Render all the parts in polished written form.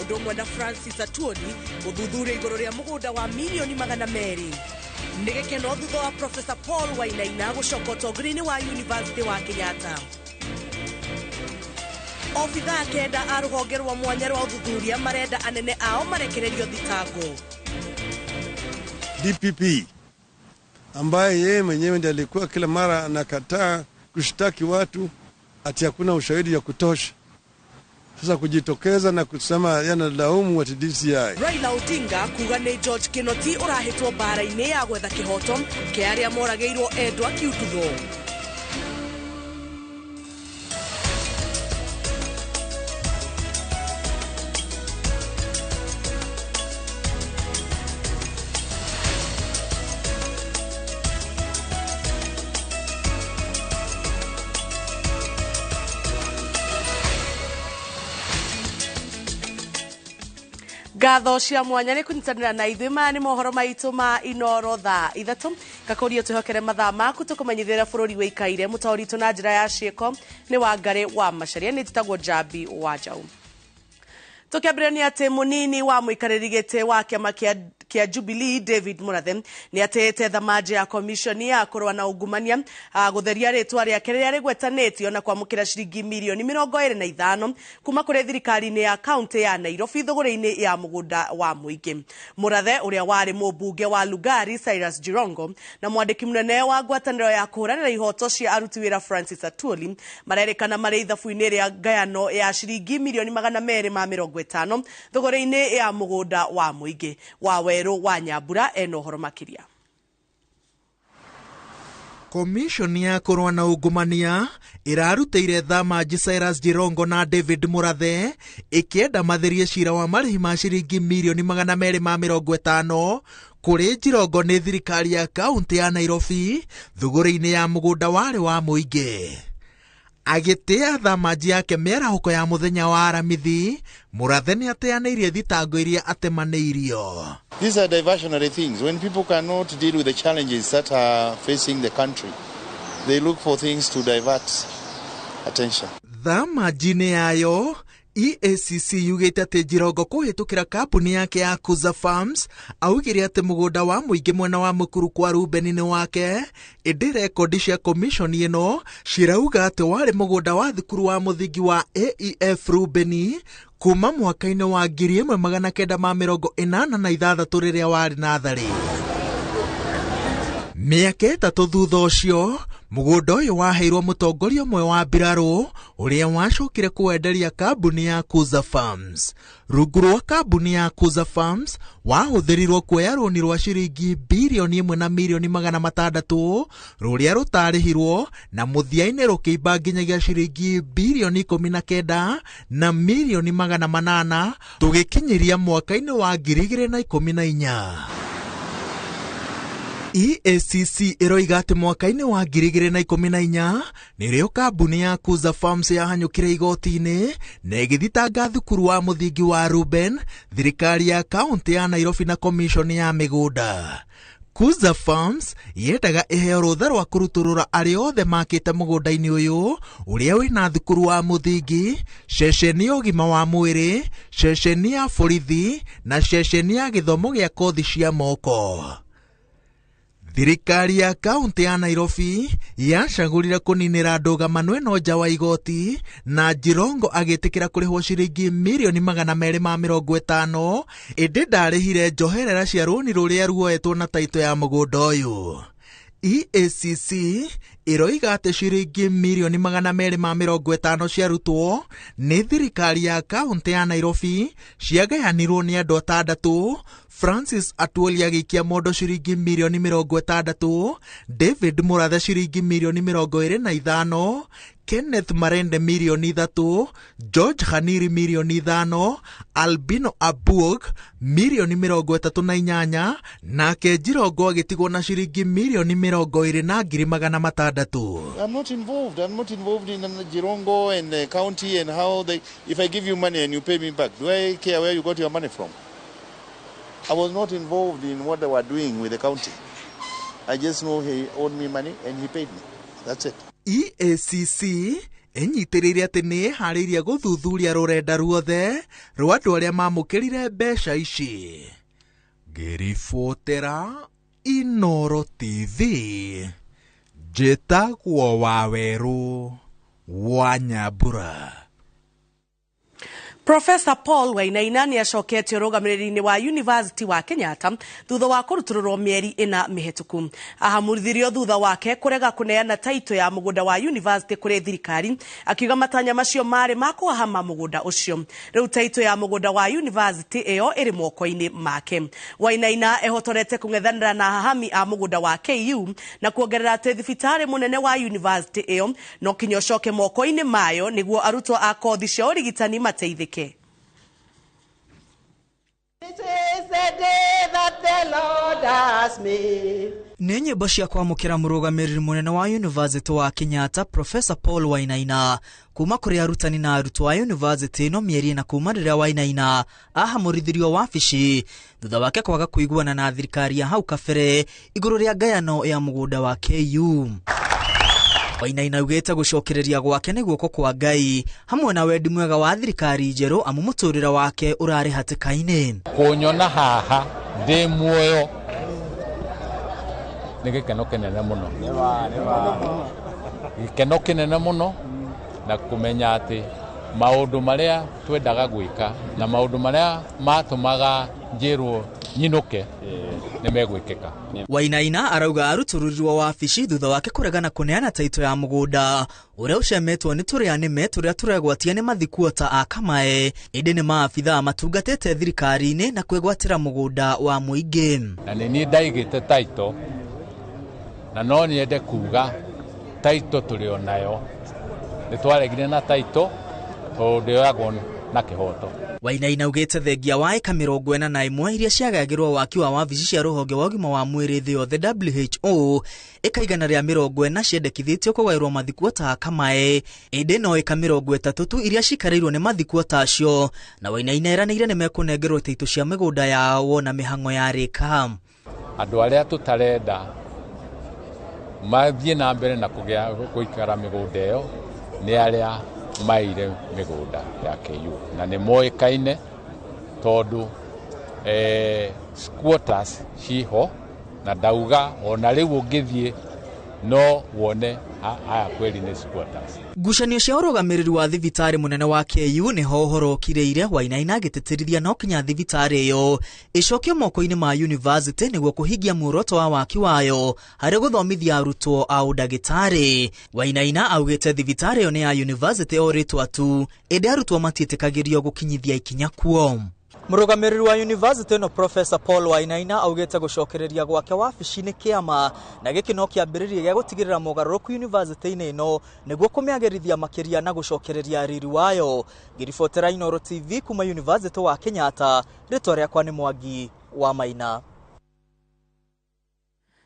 Ũndũ ũmwe na Francis Atwoli gũthuthuria igũrũ rĩa mũgũnda wa mirioni 200. Nĩ gĩkeno thutha wa Professor Paul Wainaina gũcoka ũtongoria-inĩ wa University wa Kenyatta. Obithaa 9 a rũhonge rwa mwanya rwa ũthuthuria marenda anene ao marekererio thitango. DPP ambaye yeye mwenyewe ndiye alikuwa kila mara anakataa kushtaki watu ati hakuna ushahidi ya kutosha. Sasa kujitokeza na kusema yanalaumu ati DCI. Raila Odinga kuga nĩ George Kinoti ũrahĩtwo mbara-inĩ ya gwetha kĩhoto kĩa arĩa moragĩirwo endwa Kiututho. Ngatho cia mwanya nĩ kũnyitanĩra na ithuĩ. Maya nĩ mohoro maitũ ma Inoro thaa 3. Ngakũria twĩhokere mathaa maku tũkũmenyithĩra bũrũri wĩikaire. Mũtaũri witũ na njĩra ya ciĩko nĩ Wangarĩ wa Macharia. Nĩ njĩtagwo Njambi wa Njaũ. Tũkĩambĩrĩria nĩ atĩ mũnini wa mũikarĩri gĩtĩ wa kĩama kĩa Jubilee David Murathe nĩ atĩĩte thamanjĩ ya komishoni ya kũrũa na ungumania gũtheria rĩtwa rĩake rĩrĩa rĩgwetanĩtio na kwamũkĩra ciringi mirioni 25 kuma kũrĩ thirikari-inĩ ya kaunti ya Nairobi thũgũrĩ-inĩ ya mũgũnda wa mũingĩ. Murathe ũrĩa warĩ mũmbunge wa Lugari Cyrus Jirongo na mwandĩki mũnene wa ngwatanĩro ya kũhũranĩra ihoto cia aruti wĩra Francis Atwoli marerĩkana marĩ ithabu-inĩ rĩa ngayano ya ciringi mirioni 250 thũgũrĩ-inĩ ya mũgũnda wa mũingĩ. Wa Werũ wa Nyambura ena ũhoro makĩria. Komishoni ya kũrũa na ungumania ĩrarutĩire thamanji Cyrus Jirongo na David Murathe ĩkĩenda matherie cira wa marĩhi ma ciringi mirioni 250 kũrĩ Jirongo nĩ thirikari ya kaunti ya Nairobi thũgũrĩ-inĩ ya mũgũnda warĩ wa mũingĩ. Agĩtĩa thamanji yake mĩarahũko ya mũthenya wa Aramithi, Murathe nĩ ateanĩirie thitango iria atemanĩirio. These are diversionary things. When people cannot deal with the challenges that are facing the country, they look for things to divert attention. Thamanji-inĩ yayo, EACC yugĩte atĩ Jirongo kũhĩtũkĩra kambuni yake ya Kuza Farms augire atĩ mũgũnda wa mũingĩ mwena wa Mũkuru kwa Rubeni nĩ wake, ĩndĩ rekondi cia komishoni ĩno cirauga atĩ warĩ mũgũnda wa thukuru wa mũthingi wa AEF Rubeni kuma mwaka-inĩ wa 1986 rĩrĩa warĩ natharĩ. Mĩaka 3 thutha ũcio, mũgũnda ũyũ waheirwo mũtongoria ũmwe wa mbirarũ ũrĩa wacokire kũwenderia kambuni ya Kuza Farms. Rungu rwa kambuni ya Kuza Farms wahũthĩrirwo kuoya rũni rwa ciringi 1 na 600 million rũrĩa rũtarĩhirwo na mũthia-inĩ rũkĩimba nginyagia ciringi 19 na 800 million tũgĩkinyĩria mwaka-inĩ wa 2014. EACC ĩroiga atĩ mwaka-inĩ wa 2014 nĩrĩo kambuni ya Kuza Farms yahanyũkire igoti-inĩ na ĩgĩthitanga thukuru wa mũthingi wa Ruben, thirikari ya kaunti ya Nairobi na komishoni ya mĩgũnda. Kuza Farms yendaga ĩheo rũtha rwa kũrutũrũra arĩa othe makĩte mũgũnda-inĩ ũyũ ũrĩa wĩna thukuru wa mũthingi, ceceni ya ũgima wa mwĩrĩ, ceceni ya borithi na ceceni ya gĩthomo gĩa kothi cia moko. Thirikari ya kaunti ya Nairobi yacagũrire kũninĩra ndũgamano ĩno nja wa igoti na Jirongo agĩtĩkĩra kũrĩhwo ciringi 250 million ĩndĩ ndarĩhire njoherera cia rũni rũrĩa ruoetwo na taito ya mũgũnda ũyũ. EACC ĩroiga atĩ ciringi 250 million ciarutwo nĩ thirikari ya kaunti ya Nairobi ciagayanirwo nĩ andũ 6. Francis Atwoli agĩikia mondo ciringi 60 million, David Murathe ciringi 25 million, Kenneth Marende 3 million, George Khaniri 5 million, Albino Abuog 38 million, nake Jirongo agĩtigwo na ciringi 20.6 million. I'm not involved. I'm not involved in Jirongo and the county and how they. If I give you money and you pay me back, do I care where you got your money from? I was not involved in what they were doing with the county. I just know he owed me money and he paid me. That's it. EACC Ĩnyitĩrĩire atĩ nĩ ĩharĩirie gũthuthuria rũrenda ruothe rwa andũ arĩa mamũkĩrire mbeca ici. Ngĩribotera Inoro TV, njĩtagwo Wawerũ wa Nyambura. Professor Paul Wainaina nĩ acoketio ũrũgamĩrĩri-inĩ wa University wa Kenyatta thutha wa kũrutũrũrwo mĩeri 4 mĩhĩtũku. Ahamũrithirio thutha wake kũrega kũneana taitũ ya mũgũnda wa university kũrĩ thirikari, akiuga matanya macio marĩ ma kũhahama mũgũnda ũcio. Rĩu taitũ ya mũgũnda wa university ĩyo ĩrĩ moko-inĩ make. Wainaina ehotorete kũng'ethanĩra na hahami a mũgũnda wa KU na kuongerera atĩ thibitarĩ mũnene wa university ĩyo no kinya ũcoke moko-inĩ mayo nĩguo arutwo a kothi cia ũrigitani mateithĩke. This is the day that the Lord has made. Nĩ nyĩmbo cia kwamũkĩra mũrũgamĩrĩri mũnene wa University wa Kenyatta Professor Paul Wainaina kuma kũrĩ arutani na arutwo a university ĩno mĩeri ĩna kuma rĩrĩa Wainaina ahamũrithirio wabici thutha wake kwaga kũiguana na thirikari ya hau kabere igũrũ rĩa ngayano ya mũgũnda wa KU. Wainaina augĩte gũcokereria gwake nĩ guoko kwa Ngai hamwe na wendi mwega wa thirikari njerũ amu mũtũrĩre wake ũrarĩ hatĩka-inĩ. Kũnyona haha ndĩ muoyo nĩ gĩkeno kĩnene mũno, gĩkeno kĩnene mũno, na kũmenya atĩ maũndũ marĩa twendaga gwĩka na maũndũ marĩa matũmaga njĩrwo nyinũke nĩ megwĩkĩka. Wainaina arauga arutũrũrirwo wabici thutha wake kũregana kũneana taitũ ya mũgũnda ũrĩa ũcemetwo nĩ tũrĩa nĩme tũrĩa tũregwatia nĩ mathikuota a Kamae, ĩndĩ nĩ maabithaa matungatĩte thirikari-inĩ na kwĩgwatĩra mũgũnda wa mũingĩ. Na nĩ niĩ ndaigĩte taitũ, na no nyende kuga taitũ tũrĩ o nayo, nĩ twaregire na taitũ tondũ ndĩoyagwo na kĩhoto. Wainaina augĩte thengia wa ĩka 41 iria ciagagĩrwo waki wa wabici cia rũhonge wa ũgima wa mwĩrĩ thĩ yothe WHO, ĩka 140 ciendekithĩtio kũgaĩrwo mathikuota a Kamae, ĩndĩ no ĩka 30 tu iria cikarĩirwo nĩ mathikuota acio, na Wainaina eranĩire nĩ mekũnengerwo taitũ cia mĩgũnda yao na mĩhang'o ya rĩka. Andũ arĩa tũtarenda mathiĩ na mbere na kũgĩa gũikara mĩgũnda ĩyo nĩ arĩa maire mĩgũnda ya KU, na nĩ moĩkaine tondũ squatters ciho, na ndauga ona rĩu ũngĩthiĩ no wone aya kweli nĩ squatters. Ngucanio cia ũrũgamĩrĩri wa thibitarĩ mũnene wa KU nĩho ũhoro ũkirĩire, Wainaina agĩtĩtĩrithia no kinya thibitarĩ ĩyo ĩcokio moko-inĩ ma university nĩguo kũhingia muoroto wa waki wayo harĩ gũthomithia arutwo a ũndagĩtarĩ. Wainaina augĩte thibitarĩ ĩyo nĩ ya university o rĩtwa tu, ĩndĩ arutwo matiĩtĩkagĩrio gũkinyithia ikinya kuo. Mũrũgamĩrĩri wa university ĩno Professor Paul Wainaina augĩte gũcokereria gwake wabici nĩ kĩama na gĩkĩ no kĩambĩrĩria gĩa gũtigĩrĩra mogarũrũku university-inĩ ĩno nĩguo kũmĩagĩrithia makĩria na gũcokereria riri wayo. Ngĩribotera Inoro TV kuma University wa Kenyatta, rĩtwa rĩakwa nĩ Mwangi wa Maina.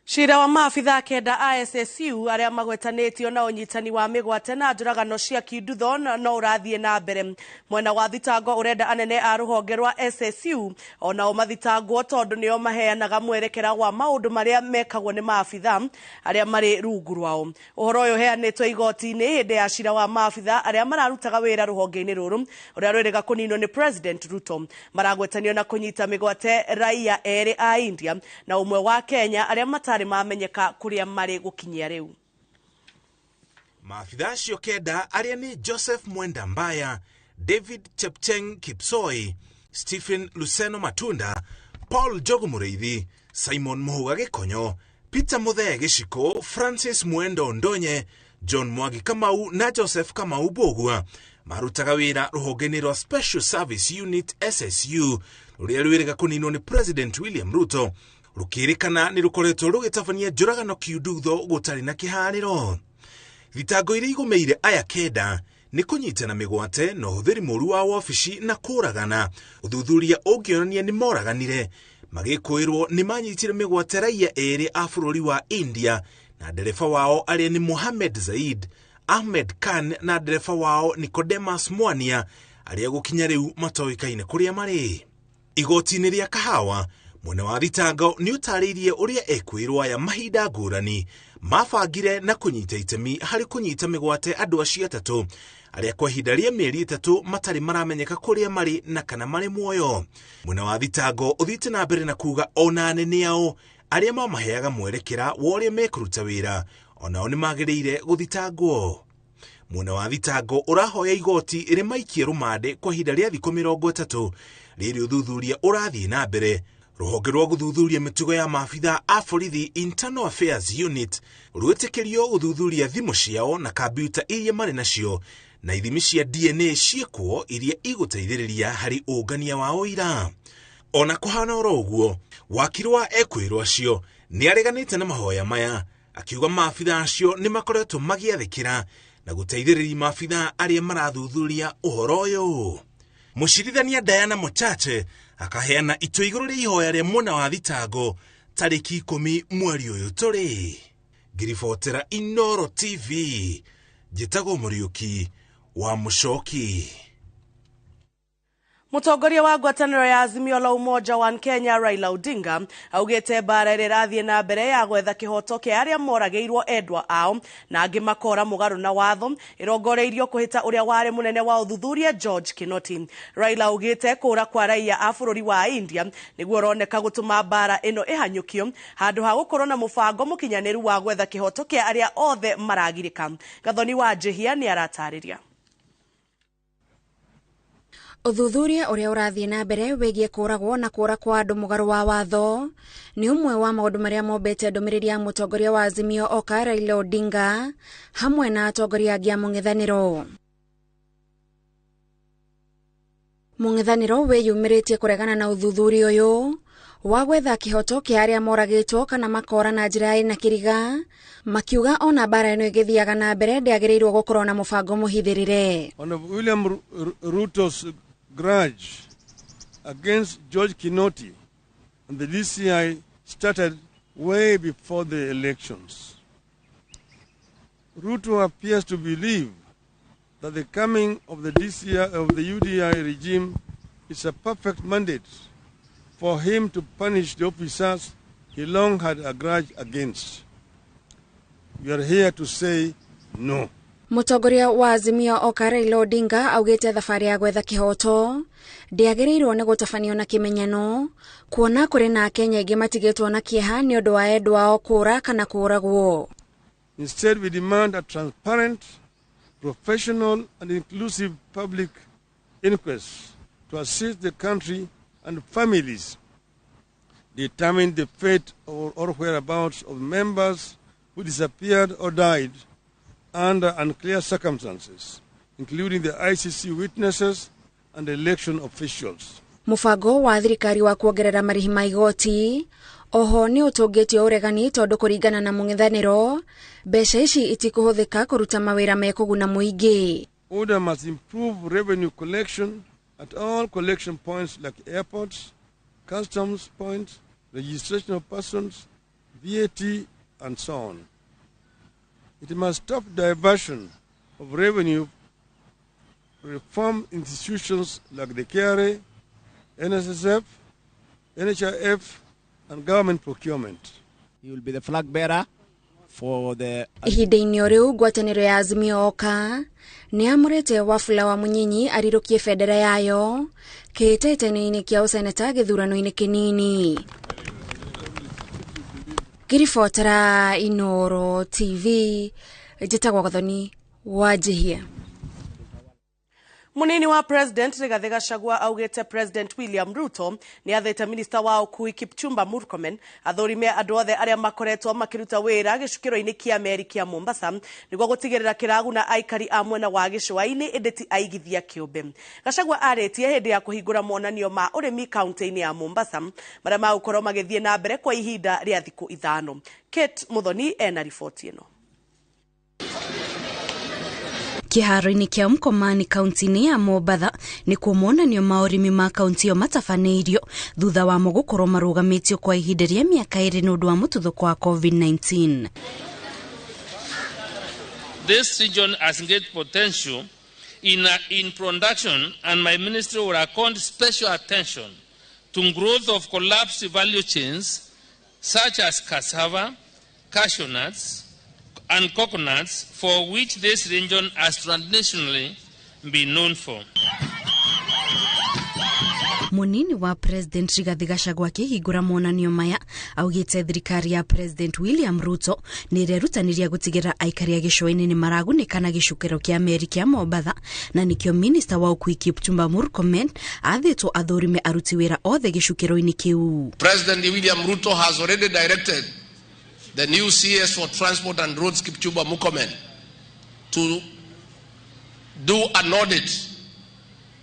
Cira wa maabithaa 9 a SSU arĩa magwetanĩtio na ũnyitani wa mĩgwate na njũragano cia Kindutho no ũrathiĩ na mbere. Mwena wa thitango ũrenda anene a rũhonge rwa SSU onao mathitangwo tondũ nĩo maheanaga mwerekera wa maũndũ marĩa mekagwo nĩ maabithaa arĩa marĩ rungu rwao. Ũhoro ũyũ ũheanĩtwo igoti-inĩ hĩndĩ ya cira wa maabithaa arĩa mararutaga wĩra rũhonge-inĩ rũrũ ũrĩa rwĩrĩga kũninwo nĩ President Ruto. Maragwetanio na kũnyita mĩgwate raia 2 a India na ũmwe wa Kenya arĩa matarĩ mamenyeka kũrĩa marĩ gũkinyia rĩu. Maabithaa acio 9 arĩa nĩ Joseph Mwenda Mbaya, David Chepcheng Kipsoi, Stephen Luceno Matunda, Paul Jogo Mũrĩithi, Simon Mũhũga Gĩkonyo, Peter Muthee Gĩciko, Francis Mwendo Ndonye, John Mwangi Kamau na Joseph Kamau Mbũgua marutaga wĩra rũhonge-inĩ rwa Special Service Unit SSU rũrĩa rwĩrĩga kũninwo nĩ President William Ruto, rũkĩrĩkana nĩ rũkoretwo rũgĩtabania njũragano Kiundutho gũtarĩ na kĩharĩro. Thitango iria igũmĩire aya 9 nĩ kũnyitana mĩgwate na ũhũthĩri mũũru wa wabici na kũragana. Ũthuthuria ũngĩonania nĩ moraganire, magĩkũĩrwo nĩ manyitire mĩgwate raia 2 a bũrũri wa India na ndereba wao arĩa nĩ Mohammed Zaid Ahmed Khan na ndereba wao Nicodemus Mwania arĩa gũkinya rĩu matoĩkaine kũrĩa marĩ. Igoti-inĩ rĩa Kahawa, mwena wa thitango nĩ ũtarĩirie ũrĩa ekwĩrwo aya mahinda ngũrani Mabangire na kũnyita itemi harĩ kũnyita mĩgwate andũ acio atatũ arĩa kwa ihinda rĩa mĩeri 3 matarĩ maramenyeka kũrĩa marĩ na kana marĩ muoyo. Mwena wa thitango ũthiĩte na mbere na kuga ona anene ao arĩa mamaheaga mwerekera wa ũrĩa mekũruta wĩra onao nĩ magĩrĩire gũthitangwo. Mwena wa thitango ũrahoya igoti rĩmaikie rũmande kwa ihinda rĩa thikũ 30 rĩrĩ ũthuthuria ũrathiĩ na mbere. Rũhonge rwa gũthuthuria mĩtugo ya maabitha a borithi Internal Affairs Unit rwĩtĩkĩrio gũthuthuria thimũ ciao na kambiuta iria marĩ nacio na ithimi cia DNA ciĩkwo iria igũteithĩrĩria harĩ ũngania wa ũira. Ona kũhana oro ũguo, wakiri wa ekwĩrwo acio nĩareganĩte na mahoya maya akiuga maabitha acio nĩ makoretwo magĩathĩkĩra na gũteithĩrĩria maabitha arĩa marathuthuria ũhoro ũyũ. Mũcirithania Diana Mochache akaheana itua igũrũ rĩa ihoya rĩa mwena wa thitango tarĩki 10 mweri ũyũ tũrĩ. Ngiribotera Inooro TV, njĩtagwo Mũriũki wa Mũcoki. Mũtongoria wa ngwatanĩro ya Azimio la Umoja One Kenya Raila Odinga augĩte mbara ĩrĩa ĩrathiĩ na mbere ya gwetha kĩhoto kĩa arĩa moragĩirwo endwa ao na angĩ makora mũgarũ na watho ĩrongoreirio kũhĩta ũrĩa warĩ mũnene wa ũthuthuria George Kinoti. Raila augĩte kũra kwa raiya a bũrũri wa India nĩguo ũroneka gũtũma mbara ĩno ĩhanyũkio handũ ha gũkorwo na mũbango mũkinyanĩru wa gwetha kĩhoto kĩa arĩa othe maragirĩka. Gathoni wa Njihia nĩ aratarĩria. Ũthuthuria ũrĩa ũrathiĩ na mbere wĩgiĩ kũragwo na kũra kwa andũ mũgarũ wa watho nĩ ũmwe wa maũndũ marĩa mombĩte ndũmĩrĩri ya mũtongoria wa Azimio Oka Raila Odinga hamwe na atongoria angĩ a mũng'ethanĩro. Mũng'ethanĩro wĩyumĩrĩtie kũregana na ũthuthuria ũyũ wa gwetha kĩhoto kĩa arĩa moragĩtwo kana makora na njĩra ĩna kĩriga, makiuga ona mbara ĩno ĩgĩthiaga na mbere ndĩagĩrĩirwo gũkorwo na mũbango mũhithĩrĩre. On William Ruto's grudge against George Kinoti and the DCI started way before the elections. Ruto appears to believe that the coming of the DCI of the UDI regime is a perfect mandate for him to punish the officers he long had a grudge against. We are here to say no. Mũtongoria wa Azimio Oka Raila Odinga augĩte thabarĩ ya gwetha kĩhoto ndĩagĩrĩirwo nĩ gũtabanio na kĩmenyano kuona kũrĩ na Akenya aingĩ matigĩtwo na kĩeha nĩ ũndũ wa endwa ao kũra kana kũragwo. Instead, we demand a transparent, professional and inclusive public inquest to assist the country and families determine the fate or whereabouts of members who disappeared or died under unclear circumstances, including the ICC witnesses and election officials. Mũbango wa thirikari wa kuongerera marĩhi ma igoti oho nĩ ũtũngĩtio ũregani tondũ kũringana na mũng'ethanĩro mbeca ici itikũhũthĩka kũruta mawĩra mekũguna mũingĩ. Order must improve revenue collection at all collection points like airports, customs points, registration of persons, VAT, and so on. It must stop diversion of revenue, reform institutions like the KRA, NSSF, NHIF, and government procurement. He will be the flag bearer for the... Ihinda-inĩ o rĩu ngwatanĩro ya Azimio Oka nĩ amũrĩte Wafula wa Mũnyinyi arirũkie bendera yayo kĩhĩtahĩtano-inĩ kĩa ũseneta gĩthurano-inĩ kĩnini. Ngĩribotera Inooro TV, njĩtagwo Gathoni wa Njihia. Munini wa President Rigathi Gachagua augite President William Ruto ni athete Minister wa ukui Kipchumba Murkomen athurime andu othe aria makoretwo makiruta wira gicukiro-ini kia meri kia Mombasa niguo gutigirira kiraguna aikari a mwena wa gicũa-ini indi ti aigithia kiumbe. Gachagua aritie hindi ya kuhingura monanio ma urimi kaunti-ini ya Mombasa maria magukorwo magithie na mbere kwa ihinda ria thiku 5. Kate Muthoni ena riboti ino. Kiharo-inĩ kĩa Mkomani kaunti-inĩ ya Mombatha nĩkuo monanio ma ũrĩmi ma kaunti ĩyo matabanĩirio thutha wamo gũkorwo marũgamĩtio kwa ihinda rĩa mĩaka 2 nĩ ũndũ wa mũtuthũko wa COVID-19. This region has great potential in production, and my ministry will accord special attention to growth of collapsed value chains such as cassava, cashew nuts, and coconuts, for which this region has traditionally been known for. Munini wa President Rigathi Gachagua akĩhingũra monanio maya augĩte thirikari ya President William Ruto nĩ ĩrerutanĩria gũtigĩrĩra aikari a gĩcũa-inĩ nĩ maragunĩka na gĩcukĩro kĩa meri kĩa Mombatha, na nĩkĩo minista wa ũkui Kipchumba Murkomen athĩtwo athũrime aruti wĩra othe gĩcukĩro-inĩ kĩu. President William Ruto has already directed the new CS for Transport and Roads Kipchumba Murkomen to do an audit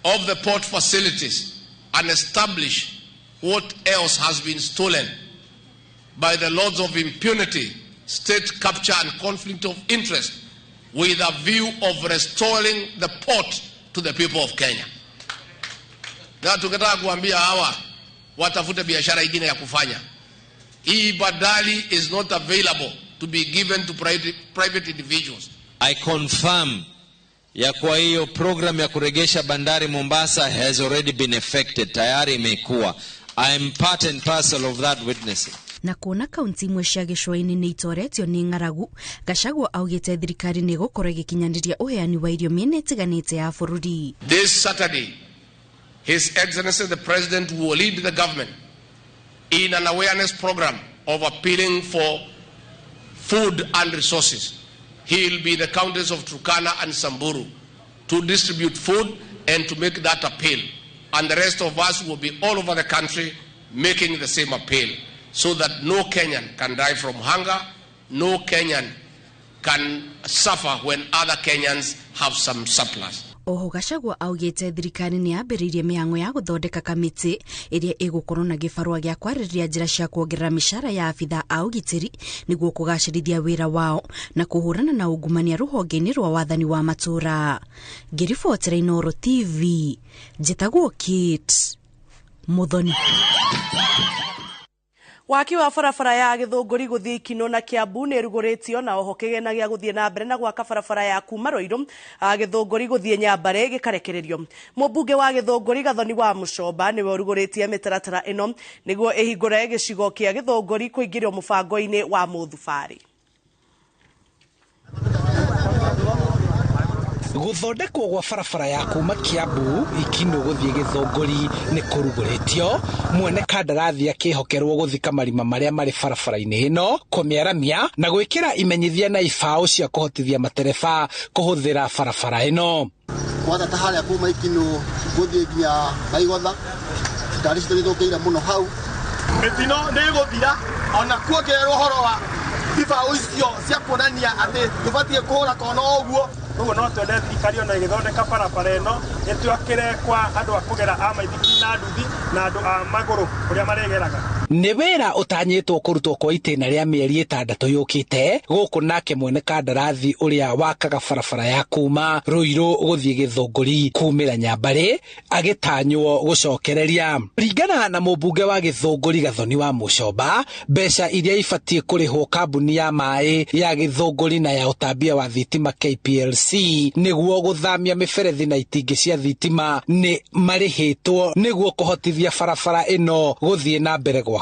of the port facilities and establish what else has been stolen by the lords of impunity, state capture and conflict of interest, with a view of restoring the port to the people of Kenya. Na tukitaka kuambia hawa watafute biashara ingine ya kufanya. Hii bandari is not available to be given to private individuals. I confirm ya kwa hiyo program ya kuregesha bandari Mombasa has already been effected, tayari imekuwa. I am part and parcel of that witnessing. Na kuona kaunti imwe cia gĩcũa-inĩ nĩ itoretio nĩ ng'aragu, Gachagua augĩte thirikari nĩ ĩgũkorwo ĩgĩkinyanĩria ũheani wa irio mĩena ĩtiganĩte ya bũrũri. This Saturday, His Excellency the President will lead the government in an awareness program of appealing for food and resources. He will be in the counties of Turkana and Samburu to distribute food and to make that appeal. And the rest of us will be all over the country making the same appeal, so that no Kenyan can die from hunger, no Kenyan can suffer when other Kenyans have some surplus. Oho Gachagua augĩte thirikari nĩ yambĩrĩirie mĩhang'o ya gũthondeka kamĩtĩ ĩrĩa ĩgũkorwo na gĩbarũa gĩa kwarĩrĩria njĩra cia kuongerera mĩcara ya abithaa a ũgitĩri nĩguo kũgacĩrithia wĩra wao na kũhũrana na ungumania rũhonge-inĩ rwa wathani wa matũũra. Ngĩribotera Inooro TV, njĩtagwo Kate Muthoni. Waki wa barabara ya Gĩthũngũri gũthiĩ Ikino na Kiambu nĩ ĩrugũrĩtio, na oho kĩgĩna gĩa gũthiĩ na mbere na gwaka barabara ya kuma Ruiru Gĩthũngũri gũthiĩ Nyambare gĩkarekererio. Mũmbunge wa Gĩthũngũri Gathoni wa Mũcomba nĩwe ũrugũrĩtie mĩtaratara ĩno nĩguo ĩhingũre gĩcigo kĩa Gĩthũngũri kũingĩrio mũbango-inĩ wa mũthubarĩ. Gũthondekwo gwa barabara ya kuma Kiambu Ikino gũthiĩ Gĩthũngũri nĩ kũrugũrĩtio. Mwene kandarathi akĩhokerwo gũthika marima marĩa marĩ barabara-inĩ ĩno, kũmĩaramia na gwĩkĩra imenyithia na ibaũ cia kũhotithia matereba kũhũthĩra barabara ĩno. Kwanza ta harĩa kuma Ikino gũthiĩ nginya Maigotha, ngari citũ nĩithũkĩire mũno hau. Mĩtino nĩ ĩgũthira ona kuongererwo ũhoro wa ibaũ icio cia kuonania atĩ tũbatiĩ kũhũra kona ũguo. Koguo no twende thirikari ona ĩgĩthondeka barabara ĩno ĩtwakĩre kwa andũ a kũgera a maithikiri na nduthi na andũ a magũrũ kũrĩa marĩgeraga. Nĩ wĩra ũtanyĩtwo kũrutwo kwa itĩna rĩa mĩeri 6 yũkĩte gũkũ, nake mwene kandarathi ũrĩa wakaga barabara ya kuma Ruiru gũthiĩ Gĩthũngũri kumĩra Nyambarĩ agĩtanywo gũcokereria. Ringana na mũmbunge wa Gĩthũngũri Gathoni wa Mũcomba, mbeca iria ibatiĩ kũrĩhwo kambuni ya maĩ ya Gĩthũngũri na ya ũtambia wa thitima KPLC nĩguo gũthamia mĩberethi na itingĩ cia thitima nĩ marĩhĩtwo nĩguo kũhotithia barabara ĩno gũthiĩ na mbere gwakwo.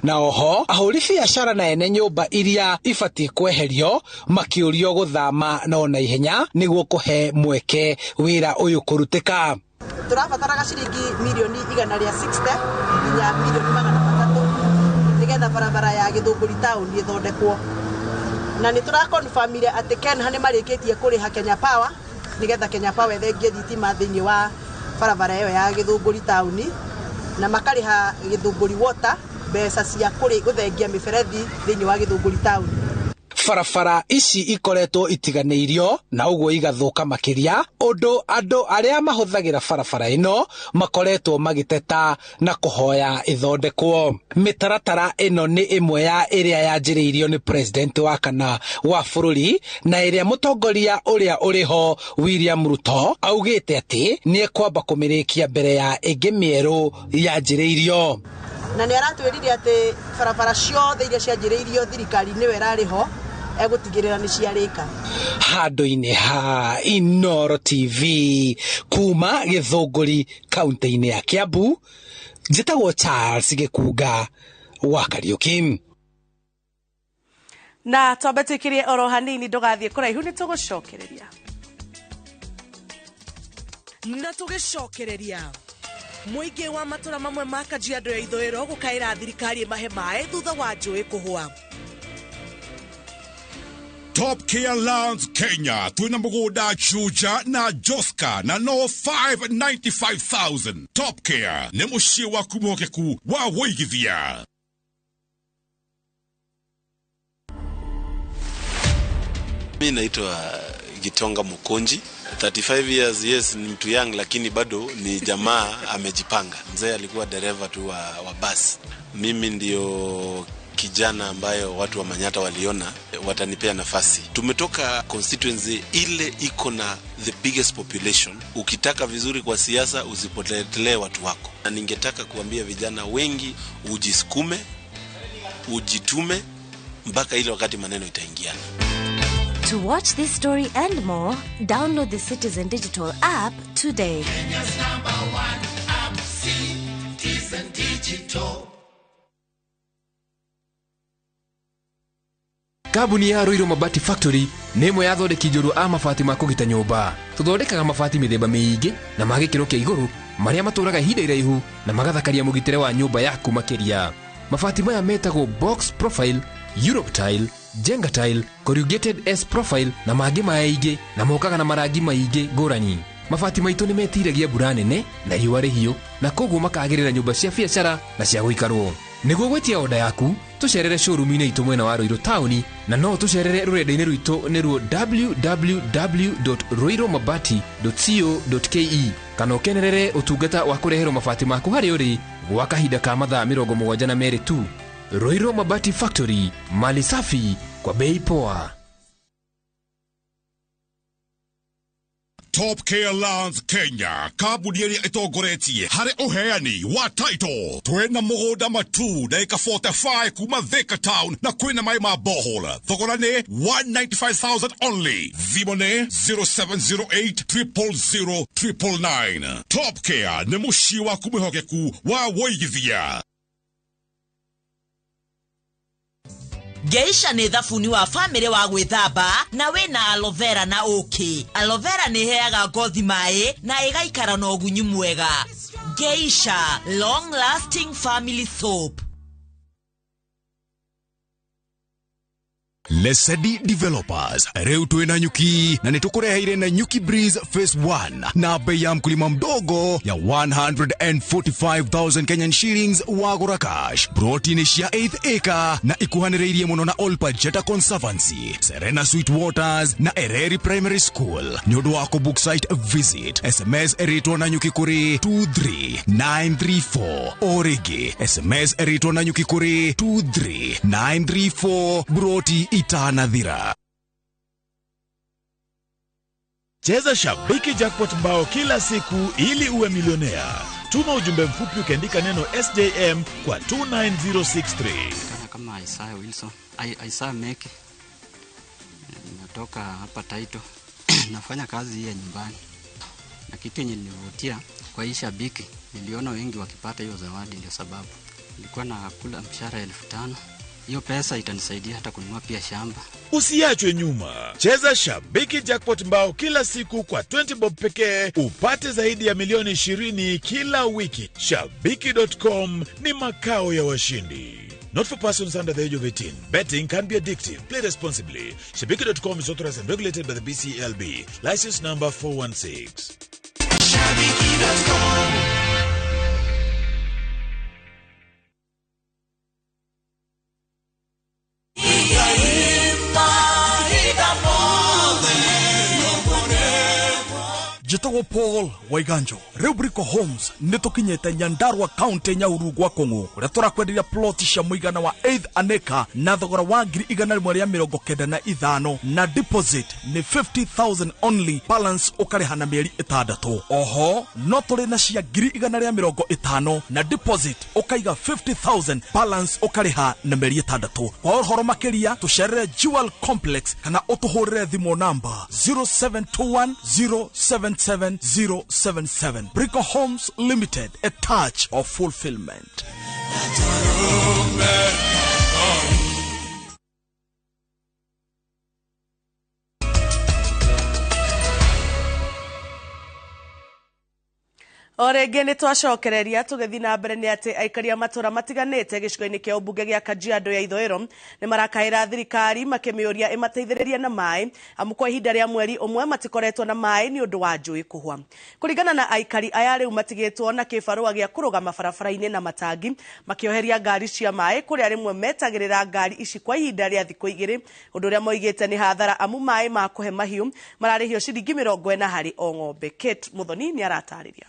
Na oho ahũri biacara na ene nyũmba iria ibatiĩ kweherio makĩũrio gũthama no na ihenya nĩguo kũhe mweke wĩra ũyũ kũrutĩka. Tũrabataraga ciringi mirioni 160 nginya mirioni 300 nĩgetha barabara ya Gĩthũngũri taũni ĩthondekwo, na nĩ tũrakonfamire atĩ Kenha nĩ marĩkĩtie kũrĩha Kenya Power nĩgetha Kenya Power ĩthengie thitima thĩinĩ wa barabara ĩyo ya Gĩthũngũri taũni, na makarĩha Gĩthũngũri Water mbeca cia gũthengia mĩberethi thĩinĩ wa Gĩthũngũri taũni. Barabara ici ikoretwo itiganĩirio na ũguo igathũka makĩria, ũndũ andũ arĩa mahũthagĩra barabara ĩno makoretwo magĩteta na kũhoya ĩthondekwo. Mĩtaratara ĩno nĩ ĩmwe ya ĩrĩa yanjĩrĩirio nĩ president wa kana wa bũrũri, na ĩrĩa mũtongoria ũrĩa ũrĩho William Ruto augĩte atĩ nĩ ekwamba kũmĩrĩkia mbere ya ĩngĩ mĩerũ yanjĩrĩirio. Na nĩ aratwĩrire atĩ barabara ciothe iria cianjĩrĩirio thirikari nĩwe ĩrarĩ ho egũtigĩrĩra nĩ ciarĩka. Handũ-inĩ ha Inooro TV kuma Gĩthũngũri kaunti-inĩ ya Kiambu, njĩtagwo Charles Gĩkunga wa Kariuki. Na twambe twĩkĩrie oro hanini, ndũgathiĩ kũraihu, nĩ tũgũcokereria na tũgĩcokereria. Mũingĩ wa matũra mamwe ma Kajiado ya Ithũĩro gũkaĩra thirikari ĩmahe maĩ thutha wa njũĩ kũhũa. Top Care Lands Kenya twina mugunda Juja na Joska na no 595,000. Top Care ni muciĩ waku mwihokeku wa wũigithia. Mi naitwa Gitonga Mukonji, 35 years, yes, ni mtu young lakini bado ni jamaa amejipanga. Mzee alikuwa dereva tu wa basi. Mimi ndio kijana ambayo watu wa Manyata waliona watanipea nafasi. Tumetoka constituency ile iko na the biggest population. Ukitaka vizuri kwa siasa usipotelee watu wako. Na ningetaka kuambia vijana wengi ujisukume, ujitume mpaka ile wakati maneno itaingiana. To watch this story and more, download the Citizen Digital app today. Kenya's number one app, Citizen Digital. Kambuni ya Ruiru Mabati Factory nĩ ĩmwe ya athondeki njorua a mabati ma kũgita nyũmba. Tũthondekaga mabati mĩthemba mĩingĩ na ma gĩkĩro kĩa igũrũ marĩa matũraga ihinda iraihu na magathakaria mũgitĩre wa nyũmba yaku makĩria. Mabati maya metagwo box profile, Europe tile, Jenga tile, corrugated S profile na mangĩ maingĩ, na mokaga na marangi maingĩ ngũrani. Mabati maitũ nĩ metiragia mbura nene na riũa rĩhiũ, na koguo makagĩrĩra nyũmba cia biacara na cia gũikarwo. Nĩguo gwĩtia oda yaku, tũcerere showroom-inĩ itũ mwena wa Ruiru taũni, na no tũcerere rũrenda-inĩ rwitũ nĩruo www.ruirumabati.co.ke, kana ũkenerere ũtungata wa kũreherwo mabati maku harĩa ũrĩ gwa kahinda ka mathaa 72 tu. Ruiru Mabati Factory, mali safi kwa bei poa. Top Care Lands Kenya, kambuni ĩrĩa ĩtongoretie harĩ ũheani wa title. Twĩna mũgũnda matu ndagĩka 45 kuma Thika Town na kwĩna maĩ ma borehole. Thogora nĩ 195,000 only. Thimũ nĩ 0708 000 999. Top Care nĩ mũciĩ waku mwĩhokeku wa wũigithia. Geisha nĩ thabuni wa famĩlĩ wa gwĩthamba na wĩna aloe vera na ũkĩ. Aloe vera nĩ ĩheaga ngothi maĩ na ĩgaikara na ũgunyu mwega. Geisha long lasting family soap. Lesedi Developers rĩu twĩna nyuki na nĩtũkũreheire na Nyuki Breeze Phase 1 na bei ya mkulima mdogo ya 145,000 Kenyan shillings wagũra cash. Broti nĩ cia 8th acre na ikuhanĩrĩirie mũno na Olpajeta Conservancy, Serena Sweet Waters na Ereri Primary School. Nĩ ũndũ wa kũbook site visit, SMS ĩrĩtwo na nyuki kũrĩ 23934 o rĩngĩ SMS ĩrĩtwo na nyuki kũrĩ 23934. Broti itanathira. Cheza Shabiki Jackpot mbao kila siku ili uwe milionea. Tuma ujumbe mfupi ukiandika neno SJM kwa 29063. Kama Isaiah Wilson, Isaiah Meke. Natoka hapa Taito. Nafanya kazi hii ya nyumbani. Na kitu yenye nilivutia kwa hii Shabiki, niliona wengi wakipata hiyo zawadi, ndio sababu. Nilikuwa nakula mshahara 5,000. Hiyo pesa itanisaidia hata kununua pia shamba. Usiachwe nyuma. Cheza Shabiki Jackpot mbao kila siku kwa 20 bob pekee upate zaidi ya milioni 20 kila wiki. Shabiki.com ni makao ya washindi. Not for persons under the age of 18. Betting can be addictive. Play responsibly. Shabiki.com is authorized and regulated by the BCLB. License number 416. Shabiki.com. Njĩtagwo Paul Waiganjo. Rĩu Brico Homes nĩ tũkinyĩte Nyandarua County Nyahururu gwa Kũng'ũ, kũrĩa tũrakwenderia plot cia mũigana wa 8 an acre na thogora wa 195,000 na deposit nĩ 50,000 only, balance ũkarĩha na mĩeri 6. Oho no tũrĩ na cia 150,000 na deposit ũkaiga 50,000, balance ũkarĩha na mĩeri 6. Kwa ũhoro makĩria tũcerere Jewel Complex kana ũtũhũrĩre thimũ namba 0721 077 077. Brico Homes Limited, a touch of fulfillment. O rĩngĩ nĩ twacokereria tũgĩthiĩ na mbere nĩ atĩ aikari a matũra matiganĩte gĩcigo-inĩ kĩa ũmbunge gĩa Kajiado ya Ithũĩro nĩ marakaĩra thirikari makĩmĩũria ĩmateithĩrĩrie na maĩ amu kwa ihinda rĩa mweri ũmwe matikoretwo na maĩ nĩ ũndũ wa njũĩ kũhwa. Kũringana na aikari aya rĩu matigĩtwo na kĩbarũa gĩa kũrũgama barabara-inĩ na matangi makĩoheria ngari cia maĩ kũrĩa rĩmwe metagĩrĩra ngari ici kwa ihinda rĩa thikũ igĩrĩ, ũndũ ũrĩa moigĩte nĩ hathara amu maĩ ma kũhe mahiũ mararĩhio ciringi 40 harĩ o ng'ombe. Kate Muthoni nĩ aratarĩria.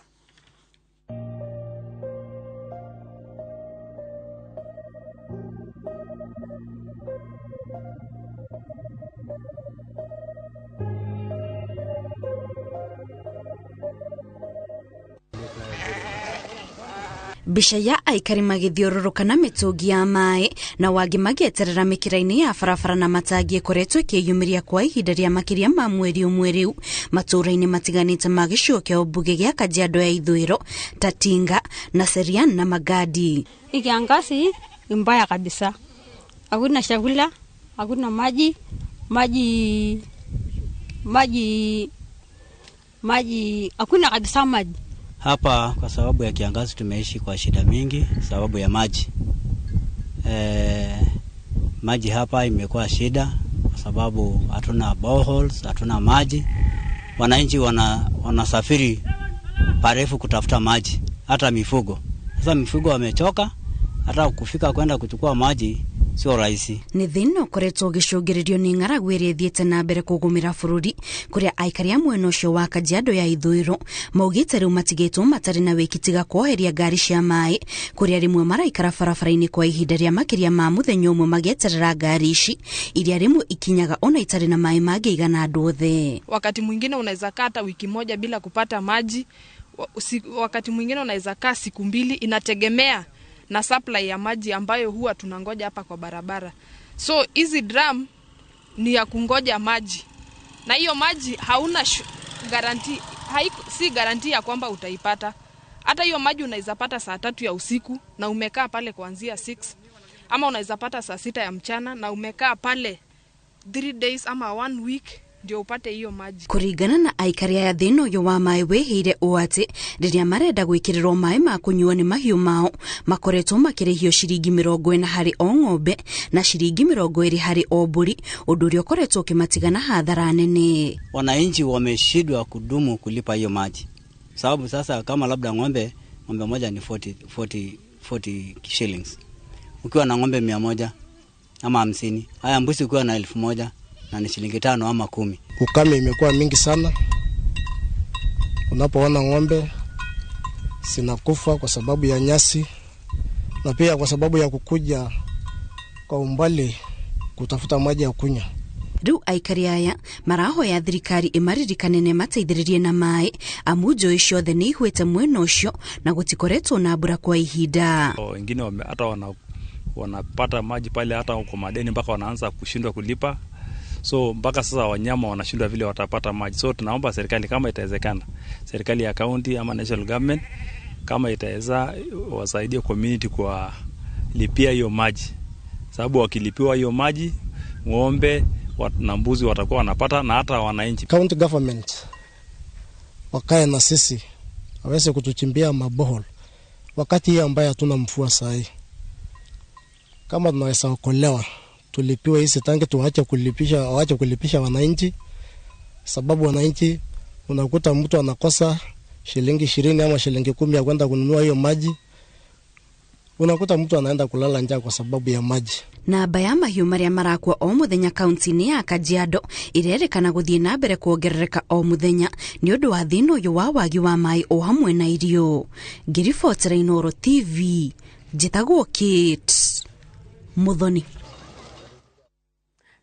Mbica ya aikari magĩthiũrũrũka na mĩtũngi ya maĩ na wangĩ magĩeterera mĩkĩra-inĩ ya barabara na matangi ĩkoretwo ĩkĩyumĩria kwa ihinda rĩa makĩria ma mweri ũmwe rĩu matũũra-inĩ matiganĩte ma gĩcigo kĩa ũmbunge gĩa Kajiado ya Ithũĩro ta Tinga na Serian na Magadi. Kiangazi ni mbaya kabisa, hakuna chakula, hakuna maji, maji maji maji, hakuna kabisa maji. Hapa kwa sababu ya kiangazi tumeishi kwa shida mingi sababu ya maji. Maji hapa imekuwa shida kwa sababu hatuna boreholes, hatuna maji. Wananchi wanasafiri parefu kutafuta maji, hata mifugo. Sasa mifugo wamechoka, hata kufika kwenda kuchukua maji sio rahisi. Nĩ thĩna ũkoretwo ũgĩcũngĩrĩrio nĩ ng'aragu ĩrĩa ĩthiĩte na mbere kũgũmĩra bũrũri kũrĩa aikari a mwena ũcio wa Kajiado ya Ithũĩro maugĩte rĩu matigĩtwo matarĩ na wĩki tiga kuoheria ngari cia maĩ kũrĩa rĩmwe maraikara barabara-inĩ kwa ihinda rĩa makĩria ma mũthenya ũmwe magĩeterera ngari ici iria rĩmwe ikinyaga ona itarĩ na maĩ mangĩigana andũ othe. Wakati mwingine unaweza kaa hata wiki moja bila kupata maji, wakati mwingine unaweza kaa siku mbili, inategemea na supply ya maji ambayo huwa tunangoja hapa kwa barabara. So hizi drum ni ya kungoja maji. Na hiyo maji hauna guarantee, si guarantee ya kwamba utaipata. Hata hiyo maji unaweza pata saa 3 ya usiku na umekaa pale kuanzia 6, ama unaweza pata saa 6 ya mchana na umekaa pale 3 days ama 1 week ndio upate hiyo maji. Kũringana na aikari aya thĩna ũyũ wa maĩ wĩhĩire ũũ atĩ rĩrĩa marenda gwĩkĩrĩrwo maĩ ma kũnyuo nĩ mahiũ mao makoretwo makĩrĩhio ciringi 40 harĩ o ng'ombe na ciringi 20 harĩ o mbũri, ũndũ ũrĩa ũkoretwo ũkĩmatiga na hathara nene. Wananchi wameshindwa kudumu kulipa hiyo maji, sababu sasa kama labda ng'ombe moja ni 40 shillings, ukiwa na ng'ombe 100 ama 50, haya mbuzi ukiwa na 1000 na ni shilingi 5 ama 10. Ukame imekuwa mingi sana. Unapoona ng'ombe zinakufa kwa sababu ya nyasi na pia kwa sababu ya kukuja kwa umbali kutafuta maji ya kunywa. Rĩu aikari aya marahoya thirikari ĩmaririkane na ĩmateithĩrĩrie na maĩ amu njũĩ ciothe nĩ ihwĩte mwena ũcio na gũtikoretwo na mbura kwa ihinda. Wengine hata wanapata maji pale hata kwa madeni mpaka wanaanza kushindwa kulipa. So mpaka sasa wanyama wanashindwa vile watapata maji. So tunaomba serikali kama itawezekana, serikali ya county ama national government kama itaweza wasaidie community kwa lipia hiyo maji. Sababu wakilipiwa hiyo maji, ng'ombe na mbuzi watakuwa wanapata na hata wananchi. County government wakae na sisi, waweze kutuchimbia mabohol wakati hii ambayo hatuna mvua sahi. Kama tunaweza okolewa tulipiwe hizi tanki, tuache kulipisha, waache kulipisha wananchi, sababu wananchi unakuta mtu anakosa shilingi 20 ama shilingi 10 ya kwenda kununua hiyo maji. Unakuta mtu anaenda kulala njaa kwa sababu ya maji. Namba ya mahiũ marĩa marakua o mũthenya kaunti-inĩ ya Kajiado ĩrerĩkana gũthiĩ na mbere kuongerereka o mũthenya nĩ ũndũ wa thĩna ũyũ wa wagi wa maĩ o hamwe na irio. Ngĩribotera Inooro TV, njĩtagwo Kate Muthoni.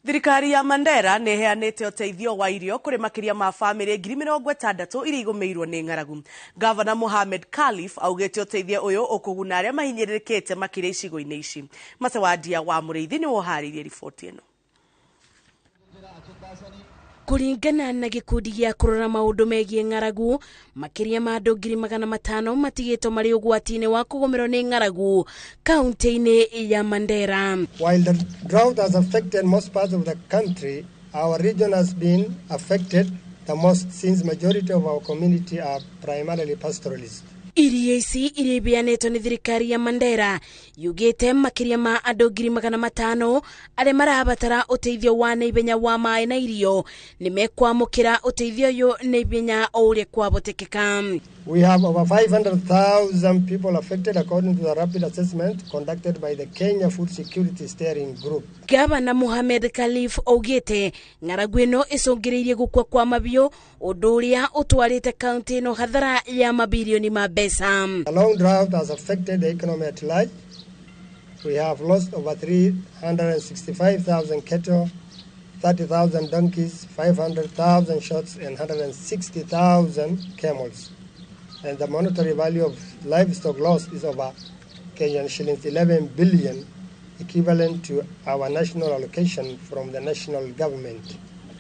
Thirikari ya Mandera nĩ ĩheanĩte ũteithio wa irio kũrĩ makĩria ma bamĩrĩ 60,000 iria igũmĩirwo nĩ ng'aragu. Gavana Mohamed Khalif augĩte ũteithio ũyũ ũkũguna arĩa mahinyĩrĩrĩkĩte makĩria icigo-inĩ ici. Macewandia wa Mũrĩithi nĩwe ũharĩirie riboti ĩno. Kũringana na gĩkundi gĩa kũrora maũndũ megiĩ ng'aragu, makĩria ma andũ 500,000 matigĩtwo marĩ ũgwati-inĩ wa kũgũmĩrwo nĩ ng'aragu kaunti-inĩ ya Mandera. While the drought has affected most parts of the country, our region has been affected the most since majority of our community are primarily pastoralists. Irio ici iria ibeanĩtwo nĩ thirikari ya Mandera yugĩte makĩria ma andũ 500,000 arĩa marabatara ũteithio wa naihenya wa maĩ na irio nĩ mekwamũkĩra ũteithio ũyũ naihenya o ũrĩa kwahotekeka. We have over 500,000 people affected according to the rapid assessment conducted by the Kenya Food Security Steering Group. Gavana Mohamed Khalif augĩte ng'aragu ĩno ĩcũngĩrĩirie gũkua kwa mabiũ ũndũ ũrĩa ũtwarĩte kaunti ĩno hathara ya mabirioni ma mbeca. A long drought has affected the economy at large. We have lost over 365,000 cattle, 30,000 donkeys, 500,000 shots and 160,000 camels. And the monetary value of livestock loss is over Kenyan shillings 11 billion, equivalent to our national allocation from the national government.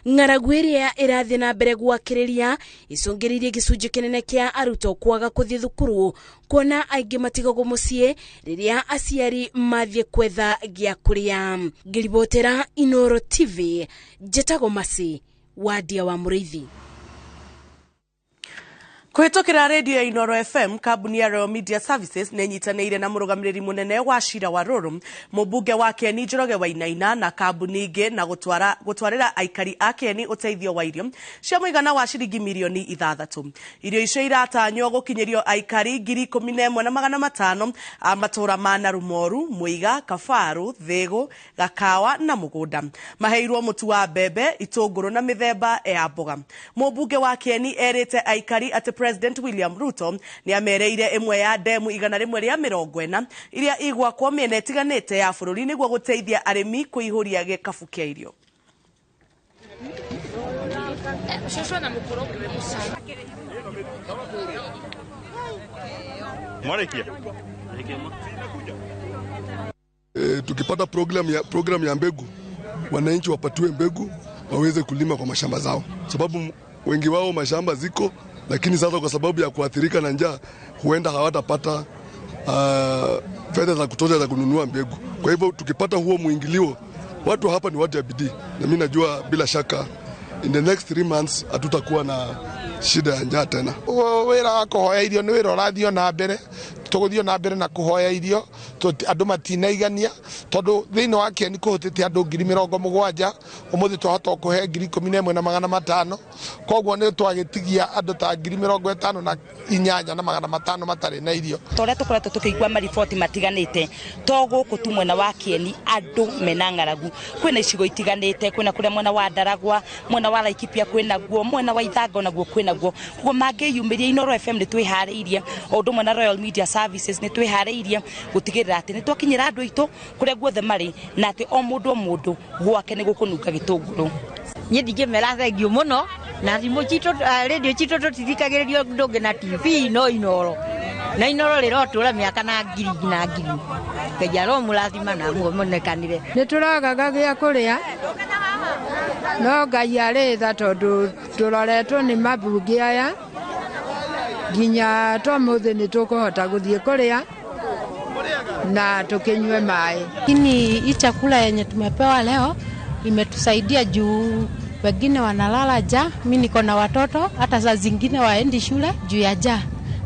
Ng'aragu ĩrĩa ĩrathiĩ na mbere gwakĩrĩria icũngĩrĩirie gĩcunjĩ kĩnene kĩa arutwo kwaga kũthiĩ thukuru kuona aingĩ matigagwo mũciĩ rĩrĩa aciari mathiĩ kwetha gĩa kũrĩa. Ngĩribotera Inoro TV, njĩtagwo Masi Wadia wa Mũrĩithi. Kũhĩtũkĩra redio ya Inoro FM, kambuni ya Royal Media Services nĩ ĩnyitanĩire na mũrũgamĩrĩri mũnene wa cira wa Rũrũ, mũmbunge wa Kieni Njoroge Wainaina na kambuni ingĩ na gũtwarĩra aikari a Kieni ũteithio wa irio cia mũigana wa ciringi mirioni 6. Irio icio iratanywo gũkinyĩrio aikari 11,500 a matũũra ma Narumoru, Mũiga, Kabaru, Thĩgũ, Gakawa na Mũgũnda. Maheirwo mũtu wa mbembe, itũngũrũ na mĩthemba ya mboga. Mũmbunge wa Kieni erĩte aikari atĩ President William Ruto nĩ amereire ĩmwe ya ndemu 140 iria igwakwo mĩena ĩtiganĩte ya bũrũri nĩguo gũteithia arĩmi kũihũria gĩkabu kĩa irio. Tukipata program ya mbegu, wananchi wapatiwe mbegu waweze kulima kwa mashamba zao, sababu wengi wao mashamba ziko, lakini sasa kwa sababu ya kuathirika na njaa huenda hawatapata fedha za kutosha za kununua mbegu. Kwa hivyo tukipata huo muingilio, watu hapa ni watu ya bidii, na mimi najua bila shaka in the next 3 months hatutakuwa na shida ya njaa tena. Wĩra wa kũhoya irio nĩ wĩra ũrathiĩ na mbere, tũgũthiĩ na mbere na kũhoya irio, andũ matinaigania tondũ thĩinĩ wa Kieni kũhutĩtie andũ 70,000, ũmũthĩ twahota kũhe 11,500, koguo nĩ twagĩtigia andũ ta 58,500 matarĩ na irio. Ta ũrĩa tũkoretwo tũkĩigua mariboti matiganĩte, to gũkũ tu mwena wa Kieni andũ mena ng'aragu, kwĩna icigo itiganĩte, kwĩna kũrĩa mwena wa Ndaragwa, mwena wa Laikipia kwĩna guo, mwena wa Ithango naguo kwĩna guo. Koguo mangĩyumĩria Inoro FM nĩ twĩharĩirie, o ũndũ ũmwe na Royal Media Services nĩ twĩharĩirie gũtigĩrĩra atĩ nĩ twakinyĩra andũ aitũ kũrĩa guothe marĩ, na atĩ o mũndũ o mũndũ gwake nĩ gũkũnunga gĩtũngũrũ. Niĩ ndingĩmera thengiũ mũno, na thimũ citũ, radio citũ tũtithikagĩrĩrio ũndũ ũngĩ na TV no Inoro, na Inoro rĩrotũra mĩaka na ngiri na ngiri. Ngai aromũrathima na muonekanire. Nĩ tũragaga gĩa kũrĩa, no Ngai arĩ tha tondũ tũroretwo nĩ mabunge aya nginya tũmũthĩ nĩ tũkũhota gũthiĩ kũrĩa na tukinywe maĩ. Lakini hii chakula yenye tumepewa leo imetusaidia juu wengine wanalala njaa, mimi niko na watoto hata saa zingine waendi shule juu ya njaa.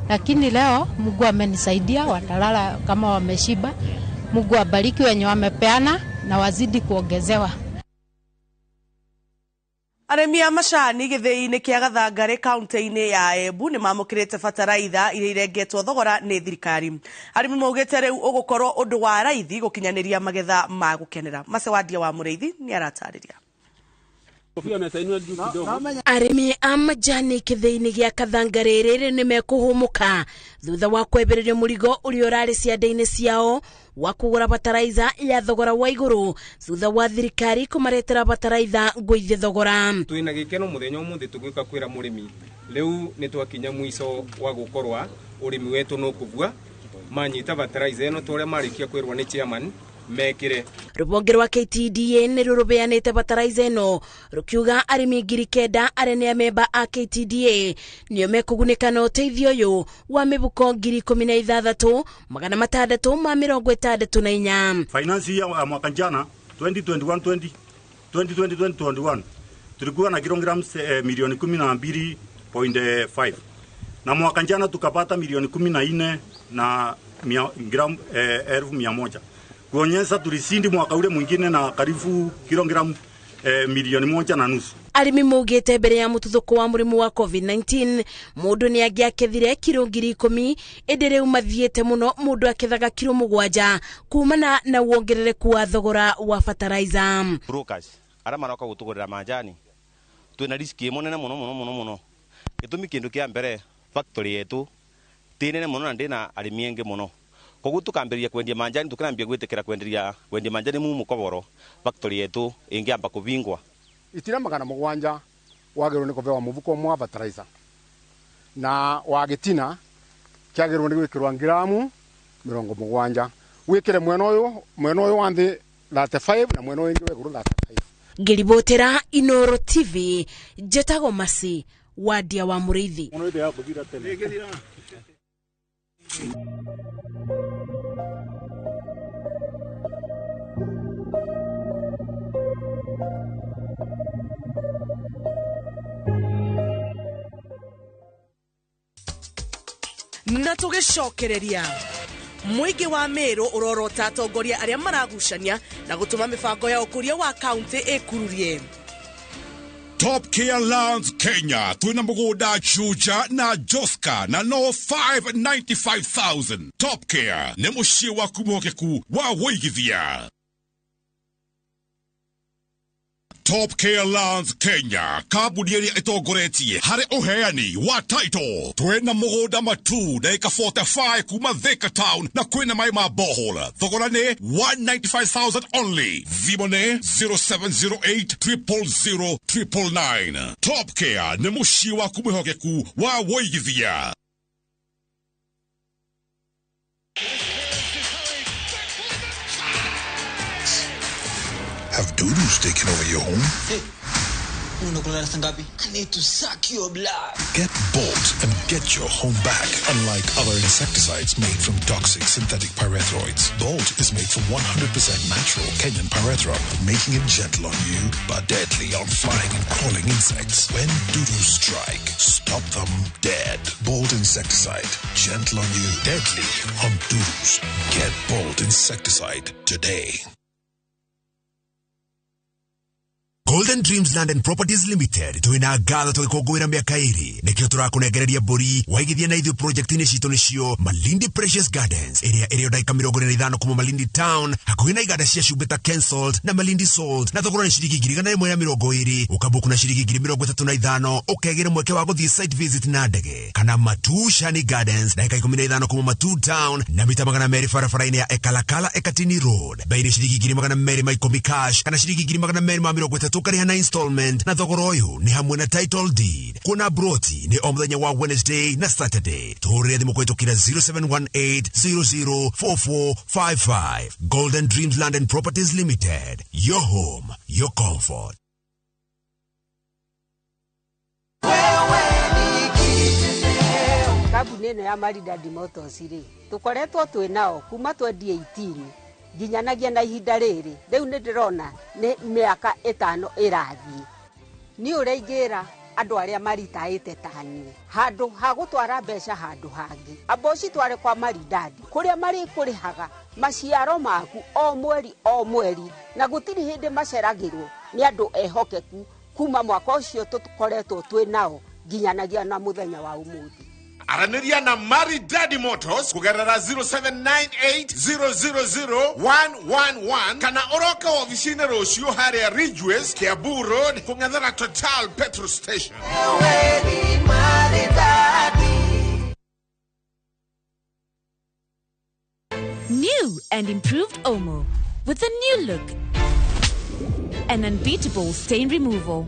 Lakini leo Mungu amenisaidia, watalala kama wameshiba. Mungu abariki wenye wamepeana na wazidi kuongezewa. Arĩmi a macani gĩthĩi-inĩ kĩa Gathangarĩ kaunti-inĩ ya Embu nĩ mamũkĩrĩte bataraitha iria irengetwo thogora nĩ thirikari. Arĩmi maugĩte rĩu ũgũkorwo ũndũ wa raithi gũkinyanĩria magetha ma gũkenera. Macewadia wa Mũrĩithi nĩ aratarĩria. Arĩmi a majani gĩthĩi-inĩ gĩa Kathangarĩ rĩrĩ nĩ mekũhũmũka thutha wa kwehererio mũrigo ũrĩa ũrarĩ ciande-inĩ ciao wa kũgũra bataraitha ya thogora wa igũrũ thutha wa thirikari kũmaretera bataraitha ngũithie thogora. Twina gĩkeno mũthenya ũmũthĩ tũgĩũka kwĩra mũrĩmi rĩu nĩ twakinya mũico wa gũkorwa ũrĩmi wetu nũkũbua manyita bataraitha ĩno tũrĩa marĩkia kwĩrwo nĩ chairman mekire. Rũhonge rwa KTDA nĩ rũrũbeanĩte bataraitha ĩno rũkiuga arĩmi 9,000 arĩa nĩ amemba a KTDA nĩo mekũgunĩka na ũteithio ũyũ wa mĩbuko 16,664. Finance ya mwaka jana 2021 2020 tulikuwa na kilograms milioni 12.5. na mwaka jana tukapata milioni 14 na gramu 100,000, kuonyesha tulisindi mwaka ule mwingine na karibu kilogramu milioni 1.5. Arĩmi maugĩte mbere ya mũtuthũko wa mũrimũ wa COVID-19 mũndũ nĩ angĩakethire kiro 10,000, ĩndĩ rĩu mathiĩte mũno mũndũ akethaga kiro 7 kumana na wongerereku wa thogora wa fertilizer. Brokers arĩa maroka gũtũgũrĩra manjani twĩna riski ĩmwe nene mũno mũno mũno mũno. Gĩtũmi kĩndũ kĩa mbere factory yetu ti nene mũno na ndĩna arĩmi aingĩ mũno, koguo tukambĩrĩria kwendia manjani tukĩambia gwĩtĩkĩra kwendia manjani mu mũkoboro factory yetu ĩngĩamba kũbingwa. Itira 700 wagĩrĩirwo nĩ kũbewa mũbuko ũmwe wa fertilizer, na wa gĩtina kĩagĩrĩirwo nĩ gwĩkĩrwo gramu 70, wĩkĩre mwena ũyũ wa thĩ 35 na mwena ũyũ ũngĩ wa igũrũ 35. Ngĩribotera Inoro TV, njetagwo Masi Wadia wa Mũrĩithi. Na tũgĩcokereria mũingĩ wa Meru ũrorota atongoria arĩa maragucania na gũtũma mĩbango ya ũkũria wa kaunti ĩkururie. Top Care Lands Kenya twina mũgũnda Juja na Joska na no 595,000. Top Care nĩ mũciĩ waku mwĩhokeku wa wũigithia. Top Care Lands Kenya, kambuni ĩrĩa ĩtongoretie harĩ ũheani wa title. Twĩna mũgũnda Matu ndagĩka 45 kuma Thika Town na kwĩna maĩ ma borehole. Thogora nĩ 195,000 only. Thimũ nĩ 0708 000 999. Top Care nĩ mũciĩ waku mwĩhokeku wa wũigithia. Have doo-doos taken over your home? Hey, I need to suck your blood. Get Bolt and get your home back. Unlike other insecticides made from toxic synthetic pyrethroids, Bolt is made from 100% natural Kenyan pyrethrum, making it gentle on you but deadly on flying and crawling insects. When doo-doos strike, stop them dead. Bolt insecticide, gentle on you, deadly on doo-doos. Get Bolt insecticide today. Golden Dreams Land and Properties Limited twina ngatho tũgĩkũngũĩra mĩaka 2 nĩkĩo tũrakũnengereria mbũri waigithia na ithuĩ project-inĩ citũ nĩcio Malindi Precious Gardens ĩrĩa ĩrĩ o ndagĩka 45 kuma Malindi Town hakuhĩ na iganda cia cumbĩ ta Kensalt na Malindi Salt na thogora nĩ ciringi 120,000 ũkambuku na ciringi 35,000 ũkegĩra mweke wa gũthiĩ site visit na ndege kana Matu Shani Gardens ndagĩka 15 kuma Matu Town na mita 200 barabara-inĩ ya Ekalakala Ekatini Road bei nĩ ciringi 210,000 cash kana ciringi 230,000 ũkarĩha na installment na thogora ũyũ nĩ hamwe na title deed. Kuona broti nĩ o mũthenya wa Wednesday na Saturday. Tũhũrĩre thimũ kũhĩtũkĩra 0718 004455. Golden Dreams Land and Properties Limited. Your home, your comfort. Kambuni ĩno ya Maridadi Motors rĩ, tũkoretwo twĩ nao kuma 2018 nginyanagia na ihinda rĩrĩ. Rĩu nĩ ndĩrona nĩ mĩaka 5 ĩrathiĩ. Niĩ ũrĩa ingĩra andũ arĩa maritaĩte ta niĩ, handũ ha gũtwara mbeca handũ hangĩ, amba ũcitware kwa Maridadi kũrĩa marĩkũrĩhaga maciaro maku o mweri o mweri, na gũtirĩ hĩndĩ maceragĩrwo nĩ andũ ehokeku kuma mwaka ũcio tũkoretwo twĩ nao nginyanagia na mũthenya wa ũmũthĩ. Aranĩria na Maridadi Motors kũgerera 0798 000 111 kana ũroke ofici-inĩ rũciũ harĩa Ridgeways, Kiambu Road, kũng'ethera Total petrol station. New and improved Omo with a new look and unbeatable stain removal.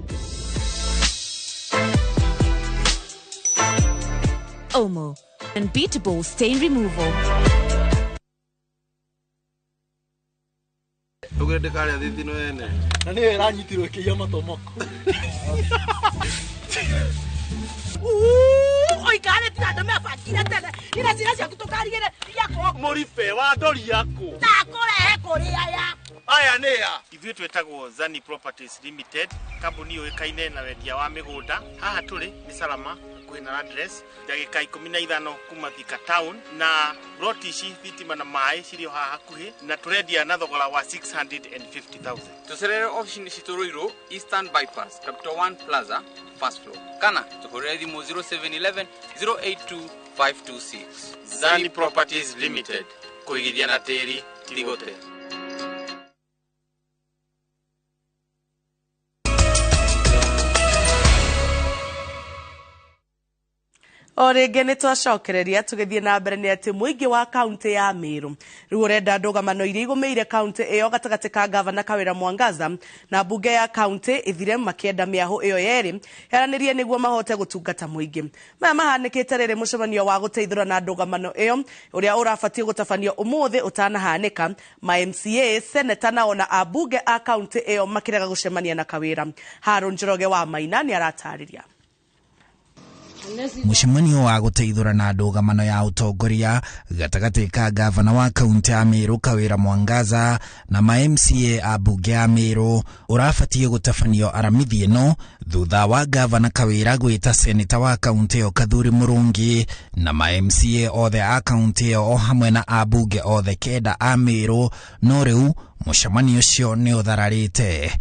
Omo, unbeatable stain removal. Ndũgende karĩa thithino ene na nĩyo ĩranyitirwo ĩkĩiya matomoko. Oikare tina ndũmebangire tene ina ciana ciaku tũkarigĩre iakũ mũribe wa ndori yaku ndakũrehe kũrĩ aya aya nĩ a. Ithuĩ twĩtagwo Zani Properties Limited, kambuni yũĩkaine na wendia wa mĩgũnda. Haha tũrĩ nĩ Salama hakuhĩ na Landress, ndagĩka 15 kuma Thika Town, na ploti ici thitima na maĩ cirĩ o haha hakuhĩ, na tũrendia na thogora wa 650,000. Tũcerere ofici-inĩ citũ Ruiru, Eastern Bypass, Capital One Plaza, first floor, kana tũhũrĩre thimũ 0711 082 526. Zani Properties Limited, kũigithia na tĩri ti gũte. O rĩngĩ nĩ twacokereria tũgĩthiĩ na mbere nĩ atĩ mũingĩ wa kaunti ya Meru rĩu ũrenda ndũgamano iria igũmĩire kaunti ĩyo gatagatĩ ka gavana Kawĩra Mwangaza na mbunge ya kaunti ithire makĩenda mĩahũ ĩyo yerĩ yaranĩrie nĩguo mahote gũtungata mũingĩ. Maya mahanĩkĩte rĩrĩ mũcemanio wa gũteithũra na ndũgamano ĩyo ũrĩa ũrabatiĩ gũtabanio ũmũthĩ ũtanahanĩka, ma MCA, seneta na ona ambunge a kaunti ĩyo makĩrega gũcemania na Kawĩra. Harũn Njoroge wa Maina nĩ aratarĩria. Mũcemanio wa gũteithũra na ndũgamano ya ũtongoria gatagatĩ ka gavana wa kaunti ya Meru Kawĩra Mwangaza na ma MCA a mbunge ya Meru ũrabatiĩ gũtabanio aramithi ĩno thutha wa gavana Kawĩra gwĩta seneta wa kaunti ĩyo Kathuri Mũrũngi na ma MCA othe a kaunti ĩyo o hamwe na ambunge othe 9 a Meru, no rĩu mũcemanio ũcio nĩ ũthararĩte.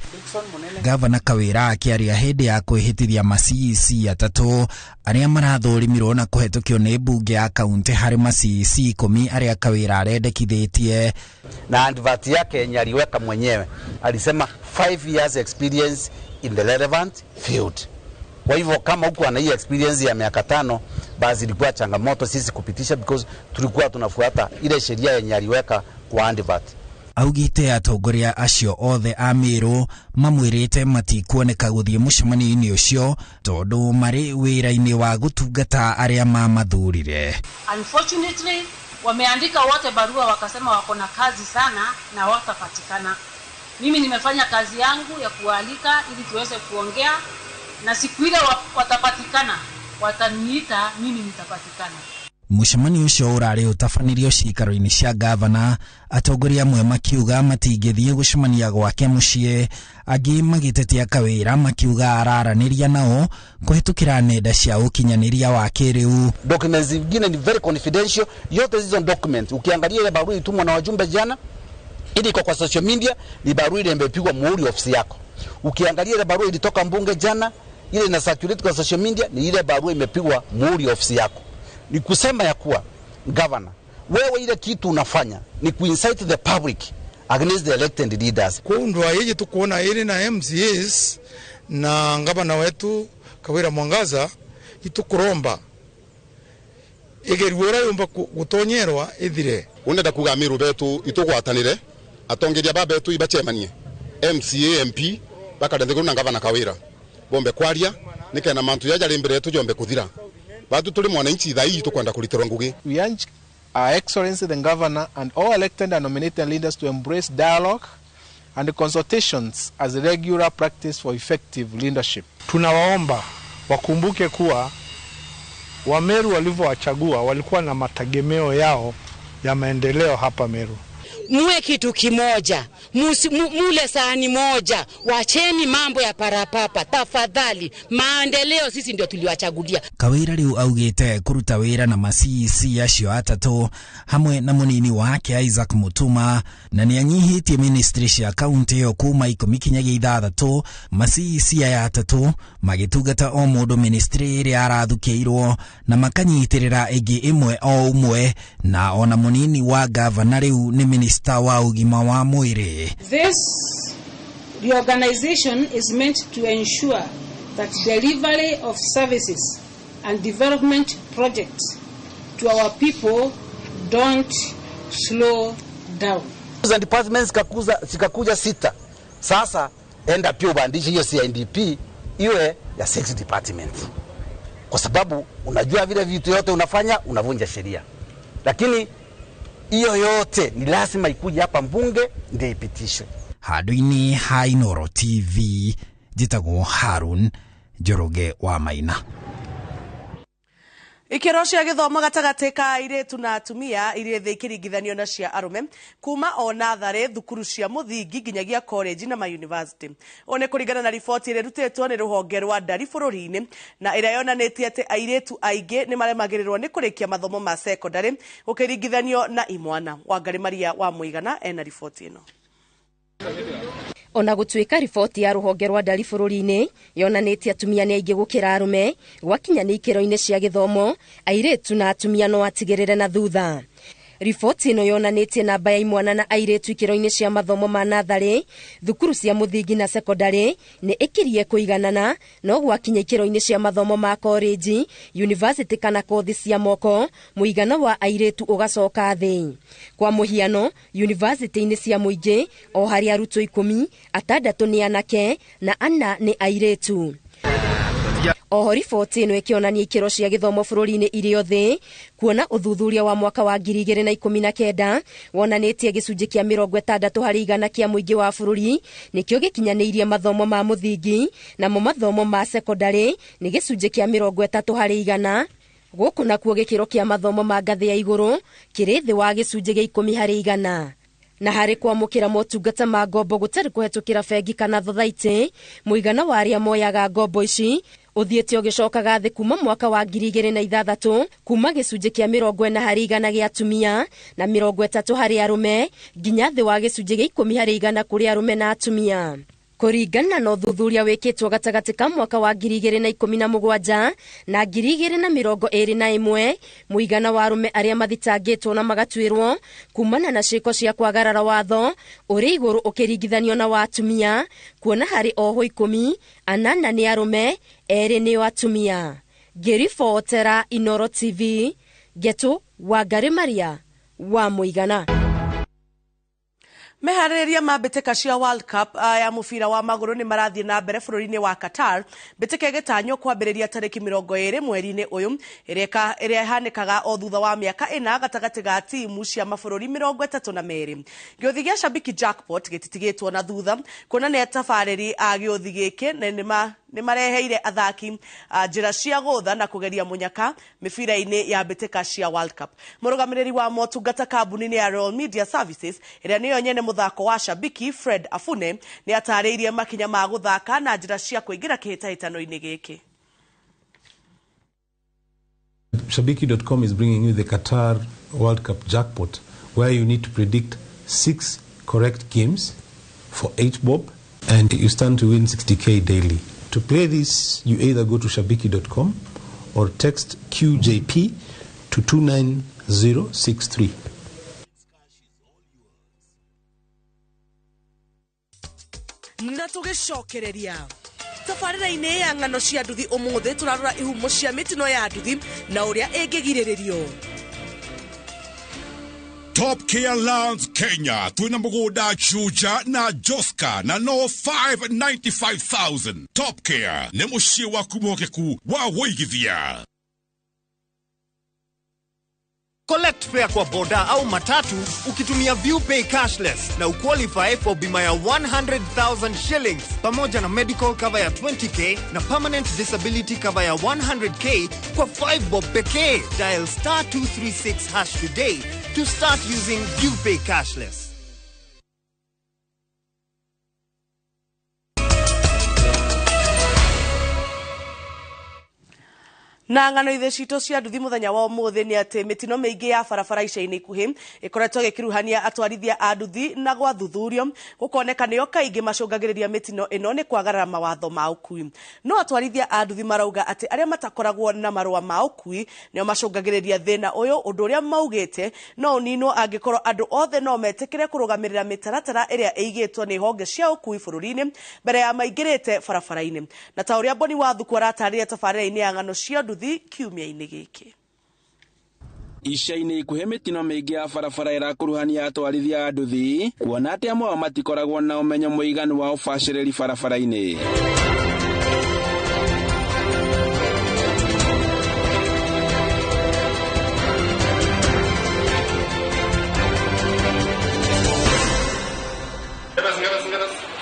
Gavana Kawĩra akĩaria hĩndĩ ya kwĩhĩtithia ma CEC atatũ arĩa marathũrimirwo na kũhetũkio nĩ mbunge ya kaunti harĩ ma CEC 10 arĩa Kawĩra arendekithĩtie. Na advert yake yenye aliweka mwenyewe alisema 5 years experience in the relevant field. Kwa hivyo kama huku ana hii experience ya miaka 5, basi ilikuwa changamoto sisi kupitisha because tulikuwa tunafuata ile sheria yenye aliweka kwa advert. Augite atongoria acio othe a Meru mamwĩrĩte matikuoneka gũthiĩ mũcemanio-inĩ ũcio tondũ marĩ wĩra-inĩ wa gũtungata arĩa mamathurire. Unfortunately, wameandika wote barua wakasema wako na kazi sana na watapatikana. Mimi nimefanya kazi yangu ya kualika ili tuweze kuongea, na siku ile watapatikana, wataniita, mimi nitapatikana. Mũcemanio ũcio ũrarĩ ũtabanirio ciikaro-inĩ cia gavana, atongoria amwe makiuga matingĩthiĩ gũcemania gwake mũciĩ, angĩ magĩtetia Kawĩra makiuga araranĩria nao kũhĩtũkĩra nenda cia ũkinyanĩria wa kĩrĩu. Documents zingine ni very confidential, yote hizo document ukiangalia ile barua ilitumwa na wajumbe jana, ile iko kwa social media, ni barua ile imepigwa muhuri ofisi yako. Ukiangalia ile barua ilitoka mbunge jana, ile ina circulate kwa social media, ni ile barua imepigwa muhuri ofisi yako. Ni kusema ya kuwa governor, wewe ile kitu unafanya ni kuincite the public against the elected leaders. Kundwa yeje tukuona ile na MCAs na gavana wetu Kawira Mwangaza itukuromba igeruora yumba gutonyerwa ithire. Unenda kuga Meru betu itugwatanire atongeria ba betu ibachemanie MCA MP bakadende na gavana Kawira bombe kwaria nikena mantu yaja imbere yetu jombe kuthira. Batu tuli mwananchi thai tukwenda kulitirwa ngugi. We urge Our Excellency the Governor and all elected and nominated leaders to embrace dialogue and consultations as a regular practice for effective leadership. Tunawaomba wakumbuke kuwa Wameru walivyowachagua walikuwa na mategemeo yao ya maendeleo hapa Meru. Muwe kitu kimoja, mule sahani moja, wacheni mambo ya parapapa, tafadhali. Maendeleo sisi ndio tuliwachagulia. Kawira riu augite kuruta wira na ma CEC acio atatu hamwe na munini wake Isaac Mutuma, na nianyihitie ministry cia kaunti iyo kuma 10 kinyagia 6 ma CEC aya atatu magitungata o mundu ministry iria arathukirwo na makanyitirira ingi imwe o umwe, na ona munini wa gavana riu ni minister wa ugima wa mwiri. This reorganization is meant to ensure that delivery of services and development projects to our people don't slow down. Departments zikakuja 6. Sasa enda pia ubandishe hiyo CIDP iwe ya 6 department. Kwa sababu unajua vile vitu yote unafanya unavunja sheria. Lakini hiyo yote ni lazima ikuje hapa mbunge ndio ipitishwe. Handũ-inĩ ha Inooro TV njĩtagwo Harun Njoroge wa Maina. Ikĩro cia gĩthomo gatagatĩ ka airĩtu na atumia irĩ thĩ ikĩringithanio na cia arũme kuma o natharĩ, thukuru cia mũthingi nginyagia college na mayunivasĩtĩ. Ũũ nĩ kũringana na riboti ĩrĩa ĩrutĩtwo nĩ rũhonge rwa ndari bũrũri-inĩ na ĩrĩa yonanĩtie atĩ airĩtu aingĩ nĩ maremagĩrĩrwo nĩ kũrĩkia mathomo ma sekondarĩ gũkĩringithanio na imwana. Wangarĩ Maria wa Mũigana ena riboti ĩno. Ona gũtuĩka riboti ya rũhonge rwa ndari bũrũri-inĩ yonanĩtie atumia nĩ aingĩ gũkĩra arũme gwakinya nĩ ikĩro-inĩ cia gĩthomo, airĩtu na atumia no atigĩrĩre na thutha. Riboti ĩno yonanĩtie namba ya imwana na airĩtu ikĩro-inĩ cia mathomo ma natharĩ, thukuru cia mũthingi na sekondarĩ nĩ ĩkirie kũiganana, no gwakinya ikĩro-inĩ cia mathomo ma korenji, yunivasĩtĩ kana kothi cia moko, mũigana wa airĩtu ũgacoka thĩ. Kwa mũhiano, yunivasĩtĩ-inĩ cia mũingĩ o harĩ arutwo 10, 6 nĩ anake na 4 nĩ airĩtu. Oho riboti ĩno ĩkĩonania ikĩro cia gĩthomo bũrũri-inĩ irĩ o thĩ, kuona ũthuthuria wa mwaka wa 2019 wonanĩtie gĩcunjĩ kĩa 60 harĩ igana kĩa mũingĩ wa bũrũri nĩkĩo gĩkinyanĩirie mathomo ma mũthingi, namo mathomo ma sekondarĩ nĩ gĩcunjĩ kĩa 30 harĩ igana. Gũkũ nakuo gĩkĩro kĩa mathomo ma ngathĩ ya igũrũ kĩrĩ thĩ wa gĩcunjĩ gĩa 10 harĩ igana. Na harĩ kwamũkĩra motungata ma ngombo gũtarĩ kũhetũkĩra bengi kana thothaitĩ, mũigana wa arĩa moyaga ngombo ici ũthiĩte ũgĩcokaga thĩ kuma mwaka wa 2006, kuma gĩcunjĩ kĩa 40 harĩ igana gĩa atumia na 30 harĩ arũme nginya thĩ wa gĩcunjĩ gĩa 10 harĩ igana kũrĩ arũme na atumia. Kũringana na ũthuthuria wĩkĩtwo gatagatĩ ka mwaka wa 2017 na 2021, mũigana wa arũme arĩa mathitangĩtwo na magatuĩrwo kumana na ciĩko cia kwagarara watho ũrĩ igũrũ ũkĩringithanio na wa atumia, kuona harĩ oho 10, 8 nĩ arũme, 2 nĩo atumia. Ngĩribotera Inoro TV, Ngetu Wangarĩ Maria wa Mũigana. Meharĩrĩria ma mbĩtĩka cia World Cup ya mũbira wa magũrũ nĩ marathiĩ na mbere bũrũri-inĩ wa Qatar. Mbĩtĩka ĩgĩtanywo kwambĩrĩria tarĩki 20 mweri-inĩ ũyũ, ĩrĩa ĩhanĩkaga o thutha wa mĩaka 4 gatagatĩ ga timu cia mabũrũri 32. Gĩũthi gĩa Shabiki Jackpot gĩtitigĩtwo na thutha, kuona nĩ atabarĩri a gĩũthi gĩkĩ nĩ mareheire athaki njĩra cia gũtha na kũgeria mũnyaka mĩbira-inĩ ya mbĩtĩka cia World Cup. Mũrũgamĩrĩri wa motungata kambuni-inĩ ya Royal Media Services ĩrĩa nĩyo nyene mũthako wa Shabiki, Fred Afune, nĩ atarĩirie makinya ma gũthaka na njĩra cia kũingĩra kĩhĩtahĩtano-inĩ gĩkĩ. Shabiki.com is bringing you the Qatar World Cup jackpot, where you need to predict 6 correct games for 8 bob and you stand to win 60k daily. To play this, you either go to shabiki.com or text QJP to 29063. Na tũgĩcokereria tabarĩra-inĩ ya ng'ano cia nduthi ũmũthĩ, tũrarora ihumo cia mĩtino ya nduthi na ũrĩa ĩngĩgirĩrĩrio. Top Care Lands Kenya twina mũgũnda Juja na Joska na no 595,000. Top Care nĩ mũciĩ waku mwĩhokeku wa wũigithia. Collect fare kwa boda au matatu ukitumia ViewPay cashless na uqualify for bima ya 100,000 shillings pamoja na medical cover ya 20k na permanent disability cover ya 100k kwa 5 bob pekee. Dial star 236 hash today to start using ViewPay cashless. Na ng'ano ithe citũ cia nduthi mũthenya wa ũmũthĩ nĩ atĩ mĩtino mĩingĩ ya barabara ica-inĩ ikuhĩ ĩkoretwo ĩgĩkuruhania atwarithia a nduthi na gwathuthurio gũkoneka nĩo kaingĩ macũngagĩrĩria mĩtino ĩno nĩ kwagarara mawatho ma ũkui. No atwarithia a nduthi marauga atĩ arĩa matakoragwo na marũa ma ũkui nĩo macũngagĩrĩria thĩna ũyũ, ũndũ ũrĩa maugĩte no ũninwo angĩkorwo andũ othe no metĩkĩre kũrũgamĩrĩra mĩtaratara ĩrĩa ĩigĩtwo nĩ honge cia ũkui bũrũri-inĩ mbere ya maingĩrĩte barabara-inĩ. Na ta ũrĩa Boni Wathuku aratarĩria tabarĩra-inĩ ya ng'ano cia nduthi kiumia-inĩ gĩkĩ. Ica-inĩ ikuhĩ mĩtino mĩingĩ ya barabara ĩrakuruhania atwarithia a nduthi kuona atĩ amwe ao matikoragwo na ũmenyo mũiganu wa ũbacĩrĩri barabara-inĩ.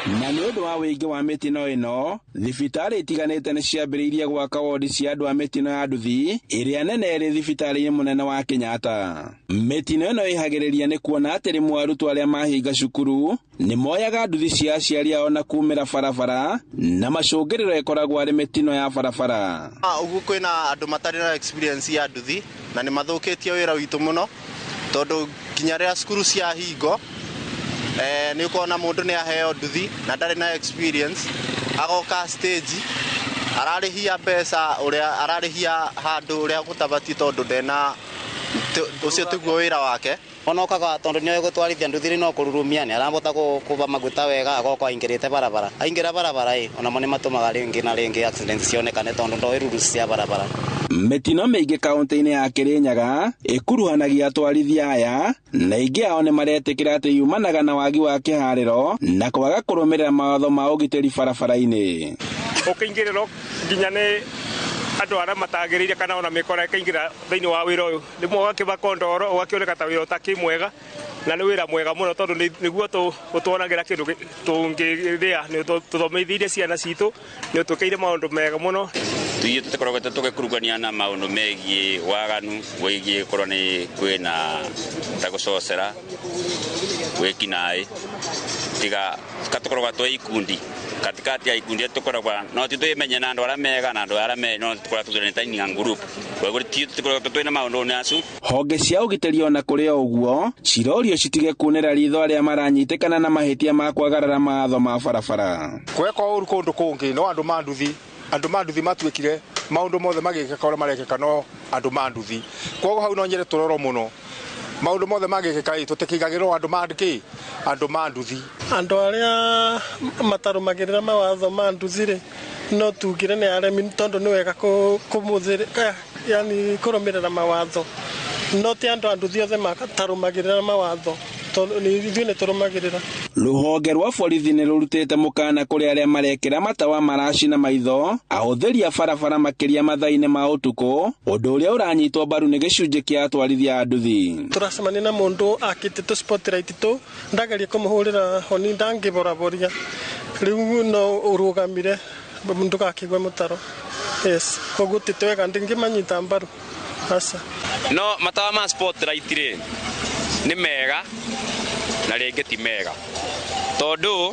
Na nĩ ũndũ wa wĩingĩ wa mĩtino ĩno, thibitarĩ itiganĩte nĩ ciambĩrĩirie gwaka wodi cia andũ a mĩtino ya nduthi ĩrĩa nene ĩrĩ thibitarĩ-inĩ mũnene wa Kenyatta. Mĩtino ĩno ĩhagĩrĩria nĩ kuona atĩ rĩmwe arutwo arĩa mahinga cukuru nĩ moyaga nduthi cia aciari ao na kumĩra barabara, na macũngĩrĩro ĩkoragwo arĩ mĩtino ya barabara. Ũguo kwĩna andũ matarĩ na experience ya nduthi na nĩ mathũkĩtie wĩra witũ mũno, tondũ nginya rĩrĩa cukuru cia hingo nĩ ũkona mũndũ nĩ aheo nduthi na ndarĩ na experience, agoka stage ararĩhia mbeca ũrĩa ararĩhia handũ ũrĩa gũtabatiĩ, tondũ ndena ũcio tiguo wĩra wake. Onokaga tondũ nĩoĩ gũtwarithia nduthi no kũrurumia nĩ arahota kũba maguta wega, agoka aingĩrĩte barabara, aingĩra barabara ĩ onamo nĩ matũmaga rĩngĩ na rĩngĩ accident cionekane tondũ ndoĩ rules cia barabara. Mĩtino mĩingĩ kaũntĩ-inĩ ya Kirinyaga ĩkuruhanagia atwarithia aya, na aingĩ ao nĩ maretĩkĩra atĩ yumanaga na wagi wa kĩharĩro na kwaga kũrũmĩrĩra mawatho ma ũgitĩri barabara-inĩ. Ũkĩingĩrĩrwo nginya nĩ andũ arĩa matagĩrĩire kana ona mĩkora ĩkaingĩra thĩinĩ wa wĩra ũyũ, rĩmwe ũgakĩbakwo ndoro ũgakĩoneka ta wĩra ũtakĩ mwega, na nĩ wĩra mwega mũno tondũ nĩguo ũtwonagĩra kĩndũ tũngĩrĩa, nĩ tũthomithirie ciana citũ, nĩ ũtwĩkĩire maũndũ mega mũno. Tuiye tũtikoragwo tũgĩkurugania na maũndũ megiĩ waganu wĩgiĩ korwo nĩ kwĩna ta gũcocera wĩkinaĩ, tiga tũkoragwo twĩ ikundi katikati ya ikundi tũkoragwo no tũmenye na andũ arĩa mega na andũ arĩa me no tũkoragwo tũthuranĩte group, koguo tũkoragwo twĩna maũndũ acu. Honge cia ũgitĩri ona kũrĩ o ũguo cirorio citige kunĩra ritho arĩa maranyitĩkana na mahĩtia ma kwagarara mawatho ma barabara. Gweka ũru kũndũ kũngĩ no andũ ma nduthi, andũ ma nduthi matuĩkire maũndũ mothe magĩkĩka ũrĩa marekĩka no andũ ma nduthi, koguo hau no nyende tũrorwo mũno maũndũ mothe magĩkĩka tũtikigagĩrwo andũ ma kĩ andũ ma nduthi. Andũ arĩa matarũmagĩrĩra mawatho ma nduthi rĩ, no tugire nĩ aremi tondũ nĩ wega kũmũthĩrĩka, yani kũrũmĩrĩra mawatho, no ti andũ a nduthi othe matarũmagĩrĩra mawatho, tondũ ithuĩ nĩ tũrũmagĩrĩra. Rũhonge rwa borithi nĩ rũrutĩte mũkana kũrĩ arĩa marekĩra matawa maracina maitho ahũthĩri a barabara makĩria mathaa-inĩ ma ũtukũ, ũndũ ũrĩa ũranyitwo mbaru nĩ gĩcunjĩ kĩa atwarithia a nduthi. Tũracemania na mũndũ akĩte tũ spotlight tũ, ndageria kũmũhũrĩra honi ndangĩboraboria, rĩu no ũrũgamire ndũgakĩgwe mũtaro. Yes, koguo ti twega ndingĩmanyita mbaru aca. No matawa ma spotlight rĩ nĩ mega na rĩngĩ ti mega, tondũ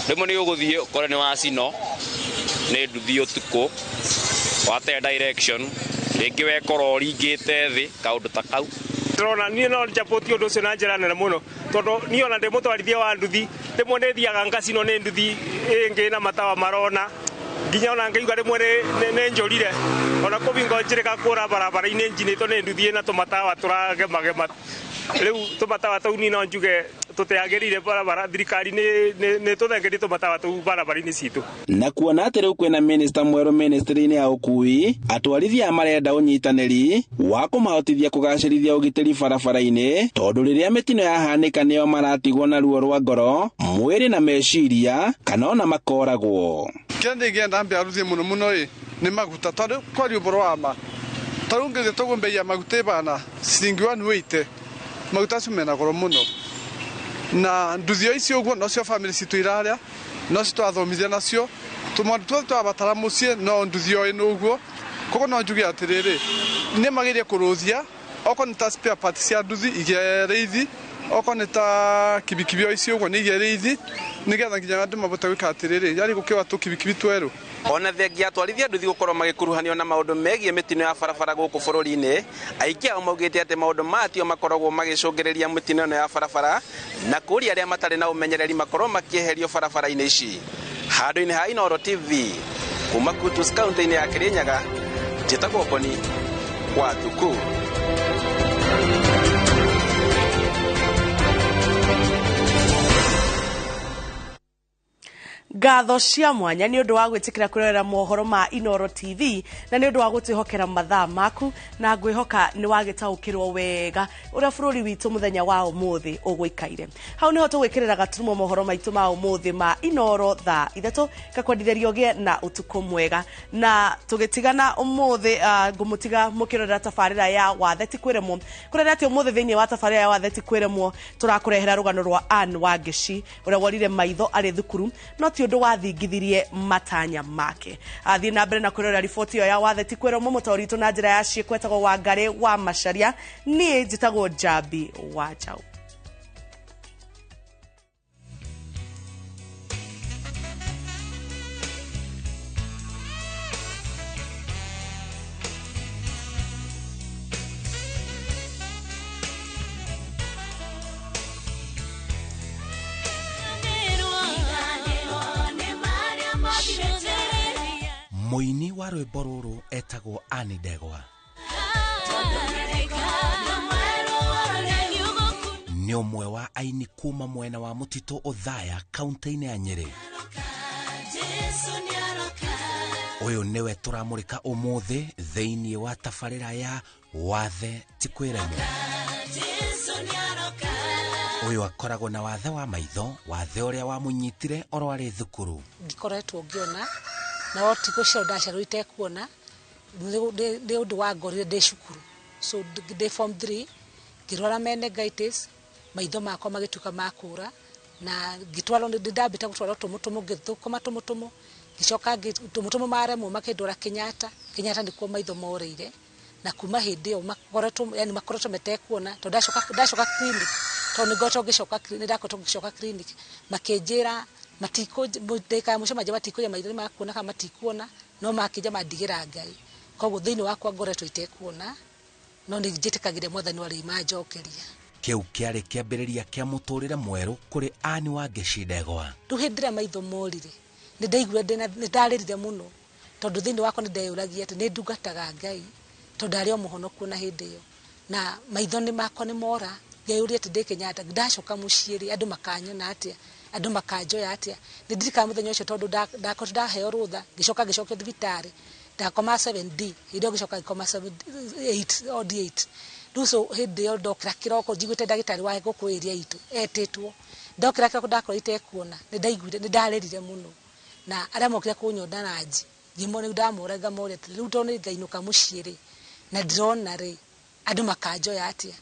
rĩmwe nĩ ũgũthiĩ ũkore nĩ wacino nĩ nduthi ũtukũ wate direction, rĩngĩ wekora ũringĩte thĩ kaũndũ ta kau. Ndĩrona niĩ no njapoti ũndũ ũcio na njĩra nene mũno, tondũ niĩ ona ndĩ mũtwarithia wa nduthi, rĩmwe nĩ thiaga ngacino nĩ nduthi ĩngĩ na matawa marona, nginya ona ngaiuga rĩmwe nĩ njũrire, ona kũbingo njĩrĩka kũra barabara-inĩ njinĩtwo nĩ nduthi ĩna tũmatawa tũragemagema. Rĩu tũmatawa tũu niĩ no njuge tũtiagĩrĩire barabara, thirikari nĩ tũthengerie tũmatawa tũu barabara-inĩ citũ. Na kuona atĩ rĩu kwĩna minista mwerũ ministry-inĩ ya ũkui, atwarithia marenda ũnyitanĩri wa kũmahotithia kũgacĩrithia ũgitĩri barabara-inĩ, tondũ rĩrĩa mĩtino yahanĩka nĩo maratigwo na ruo rwa ngoro, mwĩrĩ na meciria, kana ona makoragwo. Kĩrĩa ndingĩenda mbia ruthie mũno mũno ĩ nĩ maguta, tondũ kwaria ũhoro wa ma, tarĩu ngĩthiĩ tũgũe mbei ya maguta ĩbana ciringi 180, maguta acio mena goro mũno, na nduthi icio ũguo nocio family citũ irarĩa, nocio twathomithia nacio, tũmaũndũ tuothe twabatara mũciĩ no nduthi o ĩno ũguo. Koguo no njuge atĩrĩrĩ, nĩ magĩrĩire kũrũthia okorwo nĩ ta spare parts cia nduthi igĩe rĩithi, okorwo nĩ ta kibikibi o icio ũguo nĩ igĩe rĩithi, nĩgetha nginya andũ mabote gwĩka atĩrĩrĩ, yarĩ gũkĩoa tũkibikibi twerũ. Ona thengia atwarithia nduthi gũkorwo magĩkuruhanio na maũndũ megiĩ mĩtino ya barabara gũkũ bũrũri-inĩ, aingĩ ao maugĩte atĩ maũndũ maya tio makoragwo magĩcũngĩrĩria mĩtino ĩno ya barabara, na kũria arĩa matarĩ na ũmenyereri makorwo makĩeherio barabara-inĩ ici. Handũ-inĩ ha Inooro TV kuma Kutus kaunti-inĩ ya Kirinyaga, njĩtagwo Boni wa Thuku. Ngatho cia mwanya nĩ ũndũ wa gwĩtĩkĩra kwĩrorera mohoro ma Inoro TV na nĩ ũndũ wa gũtwĩhokera mathaa maku, na ngwĩhoka nĩ wagĩtaũkĩrwo wega ũrĩa bũrũri witũ mũthenya wa ũmũthĩ ũgũikaire. Hau nĩho tũgwĩkĩrĩra gaturumo mohoro maitũ ma ũmũthĩ ma Inoro thaa 3, ngakwendithĩria ũgĩe na ũtukũ mwega. Na tũgĩtigana ũmũthĩ, ngũmũtiga mũkĩrorera tabarĩra ya Wathe ti Kwĩremwo, kũrĩa atĩ ũmũthĩ thĩinĩ wa tabarĩra ya Wathe ti Kwĩremwo tũrakũrehera rũgano rwa Ann Wangeci ũrĩa worire maitho arĩ thukuru, no ti ũndũ wathingithirie matanya make. Athiĩ na mbere na kwĩrorera riboti ĩyo ya Wathe ti Kwĩremwo. Mũtaũri witũ na njĩra ya ciĩko etagwo Wangarĩ wa Macharia, niĩ njĩtagwo Njambi wa Njaũ. Mũini wa rwĩmbo rũrũ etagwo Ann Ndegwa. Nĩ ũmwe wa aini kuma mwena wa mũtitũ Othaya kaunti-inĩ ya Nyĩrĩ. Ũyũ nĩwe tũramũrĩka ũmũthĩ thĩinĩ wa tabarĩra ya Wathe ti Kwĩremwo. Ũyũ akoragwo na wathe wa maitho, wathe ũrĩa wamũnyitire oro arĩ thukuru. Ndikoretwo ngĩona, na ti gũciarwo ndaciarwo itekuona, nĩ ũndũ wa ngorire ndĩ cukuru. So ndĩ form 3 ngĩrwara meningitis, maitho makwa magĩtuĩka ma kũra, na ngĩtwarwo, ndambĩte gũtwarwo tũmũtũmũ, ngĩthũkũma tũmũtũmũ, ngĩcoka tũmũtũmũ maremwo makĩndwara Kenyatta. Kenyatta nĩkuo maitho morĩire, na kuma hĩndĩ ĩyo makoretwo, yani makoretwo metekuona, tondũ ndacoka clinic, tondũ nĩngoretwo ngĩcoka nĩ ndakoretwo ngĩcoka clinic, makĩnjĩra matikũndĩka mũcemanio, matikũria maitho nĩ makuona kana matikuona, no makĩnja mandigĩra Ngai. Koguo thĩinĩ wakwa ngoretwo itekuona, no nĩ njĩtĩkagĩria Mwathani wa rĩu manjokeria. Kĩu kĩarĩ kĩambĩrĩria kĩa mũtũrĩre mwerũ kũrĩ Ann Wangeci Ndegwa. Rĩu hĩndĩ ĩrĩa maitho morire, nĩ ndaiguire nĩ ndarĩrire mũno, tondũ thĩinĩ wakwa nĩ ndeyũragia atĩ nĩ ndungataga Ngai, tondũ ndarĩ o mũhonoku na hĩndĩ ĩyo, na maitho nĩ makwa nĩ mora, ngeyũria atĩ ndĩ Kenyatta, ndacoka mũciĩ rĩ, andũ makanyona atĩa, andũ makanjoya atĩa. Nĩ ndirikanaga mũthenya ũcio tondũ ndakoretwo ndaheo rũtha, ngĩcoka ngĩcokio thibitarĩ, ndakoma 7D, hĩndĩ ĩyo ngĩcoka ngĩkoma 8, OD8. Rĩu so hĩndĩ ĩyo ndokĩra kĩroko njiguĩte ndagĩtarĩ wa gũkũ area itũ etĩtwo, ndokĩra kĩroko ndakorwo itekuona, nĩ ndaiguire, nĩ ndarĩrire mũno, na arĩa mokire kũnyona ranji ngĩmona, rĩu ndamora ngamoria atĩrĩ, rĩu tondũ nĩ ngainũka mũciĩ rĩ, na ndĩrona rĩ, andũ makanjoya atĩa.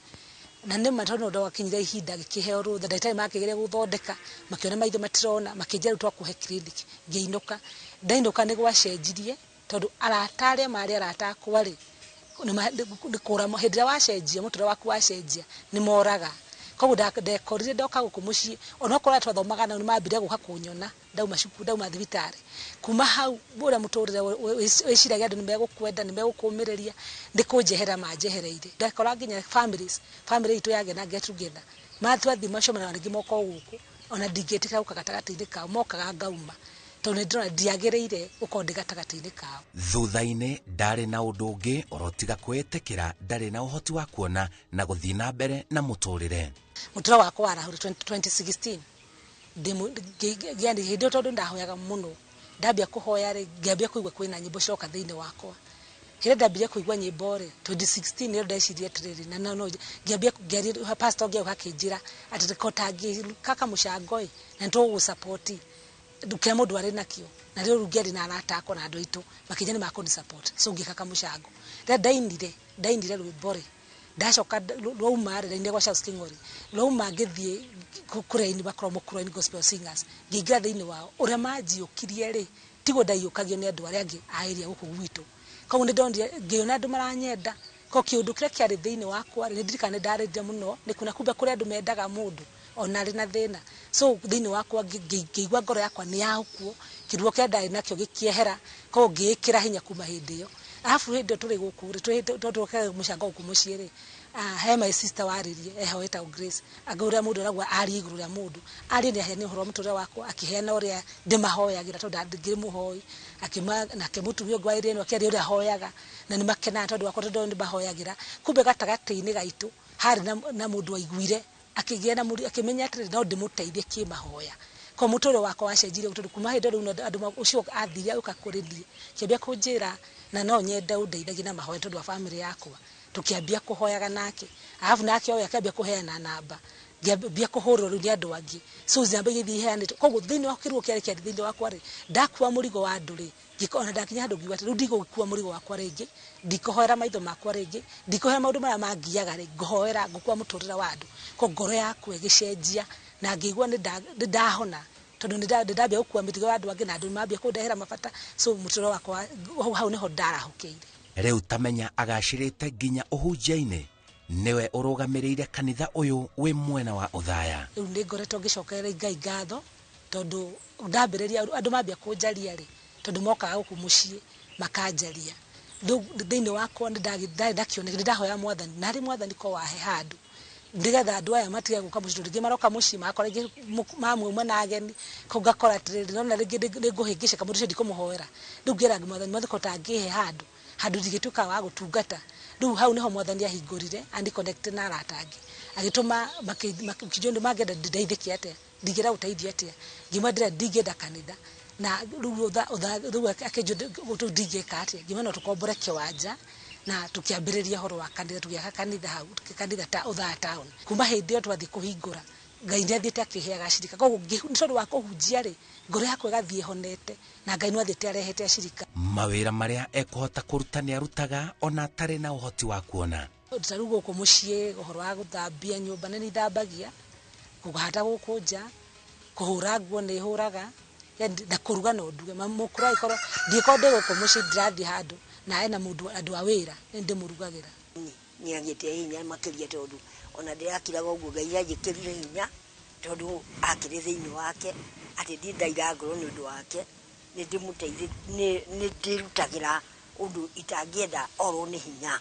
Na nĩ ma tondũ ndakinyire ihinda gĩkĩheo rũtha, ndagĩtarĩ makĩgeria gũthondeka, makĩona maitho matirona, makĩnjĩra rĩu twakũhe clinic. Ngĩinũka, ndainũka nĩ gwacenjirie, tondũ arata arĩa marĩ arata akwa rĩ, nĩ kũra, hĩndĩ ĩrĩa wacenjia, mũtũrĩre waku wacenjia, nĩ moraga. Koguo ndekorire ndoka gũkũ mũciĩ, onokorwo arĩa twathomaga nao nĩ mambire gũka kũnyona, ndauma cukuru, ndauma thibitarĩ. Kuma hau ũrĩa mũtũrĩre wĩciragia andũ nĩ megũkwenda, nĩ megũkũmĩrĩria, nĩ kũnjehera manjehereire. Ndekora nginya families, family itũ yagĩa na get together, matwathiĩ macemania rĩngĩ moka o gũkũ, ona ndingĩtĩkĩra gũka gatagatĩ-inĩ kao, mokaga ngauma, tondũ nĩ ndĩrona ndiagĩrĩire gũkorwo ndĩ gatagatĩ-inĩ kao. Thutha-inĩ ndarĩ na ũndũ ũngĩ orotiga kwĩĩtĩkĩra ndarĩ na ũhoti wa kuona na gũthiĩ na mbere na mũtũrĩre. Mũtũrĩre wakwa warahũre 2016. Hĩndĩ ĩyo tondũ ndahoyaga mũno, ndambia kũhoya rĩ, ngĩambia kũigua kwĩna nyĩmbo ciroka thĩinĩ wakwa. Hĩndĩ ndambirie kũigua nyĩmbo rĩ, 2016 nĩrĩo ndecirie atĩrĩrĩ, na no, ngĩambia ngĩaria, pastor ũngĩ akĩnjĩra atĩ ko tangĩka kamũcango ĩ, na nĩtũgũgũ-support, kĩrĩa mũndũ arĩ nakĩo. Na rĩu ngĩaria na arata akwa na andũ aitũ, makĩnjĩra nĩ makũni-support, so ngĩka kamũcango. Rĩrĩa ndainire rwĩmbo rĩ, ndacoka rwauma rĩ, ndainire gwa Charles King'ori, rwauma ngĩthiĩ kũrĩa aini makoragwo Mũkũrwe Gospel Singers, ngĩingĩra thĩinĩ wao. Ũrĩa manjiyũkirie rĩ, tiguo ndaiyũkagio nĩ andũ arĩa angĩ a area gũkũ gwitũ. Koguo nĩ ndonire, ngĩona andũ maranyenda, ko kĩũndũ kĩrĩa kĩarĩ thĩinĩ wakwa rĩ, nĩ ndirikanaga nĩ ndarĩrire mũno, nĩ kuona kumbe kũrĩ andũ mendaga mũndũ ona arĩ na thĩna. So thĩinĩ wakwa ngĩigua ngoro yakwa nĩ yaũkuo, kĩruo kĩrĩa ndarĩ nakĩo gĩkĩehera, koguo ngĩĩkĩra hinya kuma hĩndĩ ĩyo. Arabu hĩndĩ ĩyo tũrĩ gũkũ rĩ, tũrĩ mũcango gũkũ mũciĩ rĩ, he my sister warĩrie, eho etagwo Grace, anga ũrĩa mũndũ arauga arie igũrũ rĩa mũndũ, arie nĩ aheane ũhoro wa mũtũrĩre wakwa, akĩheana ũrĩa ndĩmahoyagĩra tondũ ndingĩrĩ mũhoi, nake mũtumia ũngĩ wa area ĩno akĩaria ũrĩa ahoyaga, na nĩ makenaga tondũ wakwa tondũ nĩ mahoyagĩra. Kumbe gatagatĩ-inĩ gaitũ harĩ na mũndũ waiguire, akĩgĩa na mũri, akĩmenya atĩrĩrĩ, no ndĩmũteithie kĩmahoya. Ko mũtũrĩre wakwa wacenjirie tondũ kuma hĩndĩ ĩyo rĩu andũ ũcio athire agĩũka kũrĩ niĩ, akĩambia kũnjĩra na no nyende ũndeithagie na mahoya tondũ wa bamĩrĩ yakwa. Tũkĩambia kũhoyaga nake, arabu nake oya akĩambia kũheana namba, ngĩambia kũhũrwo rĩu nĩ andũ angĩ. So namba igĩthiĩ iheanĩtwo. Koguo thĩinĩ wa kĩruo kĩarĩ kĩarĩ thĩinĩ wakwa rĩ, ndakua mũrigo wa andũ rĩ, ona ndakinya handũ ngiuga atĩ rĩu ndigũgĩkua mũrigo wakwa rĩngĩ, ndikũhoera maitho makwa rĩngĩ, ndikũhoera maũndũ marĩa mangiaga rĩ, ngũhoera ngũkua mũtũrĩre wa andũ. Koguo ngoro yakwa ĩgĩcenjia na ngĩigua nĩ ndahona tondũ nĩ ndambia gũkua mĩrigo ya andũ angĩ na andũ nĩ mambia kũndehera mabata. So mũtũrĩre wakwa hau nĩho ndarahũkĩire. Rĩu tamenya agacĩrĩte nginya ũhunjia-inĩ, nĩwe ũrũgamĩrĩire kanitha ũyũ wĩ mwena wa Othaya. Rĩu nĩ ngoretwo ngĩcokereria Ngai ngatho tondũ ndambĩrĩria andũ mambia kũnjaria rĩ, tondũ mokaga gũkũ mũciĩ makanjaria. Thĩinĩ wakwa nĩ ndarĩ na kĩoneki, nĩ ndahoya mwathani, na harĩ mwathani ko wahe handũ nĩgetha andũ aya matige gũka mũciĩ, tondũ rĩngĩ maroka mũciĩ magakora rĩngĩ mamuuma na ageni, kũu ngakora atĩrĩrĩ, nona rĩngĩ nĩ ngũhĩngĩcĩka mũndũ ũcio ndikũmũhoera. Rĩu ngĩra mwathani, mwathani ko tangĩhe handũ, handũ ndingĩtuĩka wa gũtungata. Rĩu hau nĩho mwathani ahingũrire ani connect na arata angĩ, agĩtũma makĩnjũria nĩ mangĩenda ndeithĩke atĩa, ndingĩenda gũteithio atĩa. Ngĩmwendera ndingĩenda kanitha, na rĩu rĩu akĩnjũria rĩu ndingĩka atĩa, ngĩmwĩra no tũkombore kĩwanja na tũkĩambĩrĩria ũhoro wa kanitha, tũgĩaka kanitha hau, kanitha ta Othaya town. Kuma hĩndĩ ĩyo twathiĩ kũhingũra, Ngai nĩ athiĩte akĩheaga acirika. Koguo nĩ tondũ wa kũhunjia rĩ, ngoro yakwa ĩgathiĩ ĩhonete na Ngai no athiĩte arehete acirika. Mawĩra marĩa ekũhota kũruta nĩ arutaga ona atarĩ na ũhoti wa kuona. Ta rĩu gũkũ mũciĩ ũhoro wa gũthambia nyũmba nĩ nithambagia, kũhata gũkũ nja, kũhũra nguo nĩ hũraga, na kũruga no nduge. Mũkũrũ angĩkorwo ndingĩkorwo ndĩ gũkũ mũciĩ ndĩrathiĩ handũ na ena mũndũ andũ a wĩra nĩ ndĩmũrugagĩra. Nĩ agĩte hinya makĩria tondũ ona ndĩrakiraga ũguo Ngai anjĩkĩrire hinya tondũ akĩrĩ thĩinĩ wake atĩ ndirĩ ndaira ngoro nĩ ũndũ wake, nĩ ndĩrutagĩra ũndũ itangĩenda orwo nĩ hinya.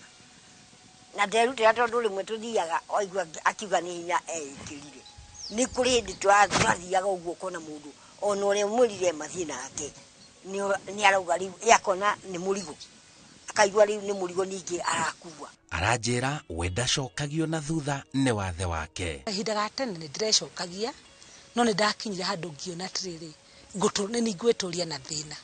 Na nderutĩra tondũ rĩmwe tũthiaga waigua akiuga nĩ hinya eĩkĩrire. Nĩ kũrĩ hĩndĩ twathiaga ũguo ũkona mũndũ ona ũrĩa ũmwĩrire mathiĩ nake nĩ arauga rĩu akona nĩ mũrigo, akaigua rĩu nĩ mũrigo ningĩ arakua. Aranjĩra we ndacokagio na thutha nĩ wathe wake. Ihinda ga tene nĩ ndĩrecokagia, no nĩ ndakinyire handũ ngĩona atĩrĩrĩ, nĩ ngwĩtũria na thĩna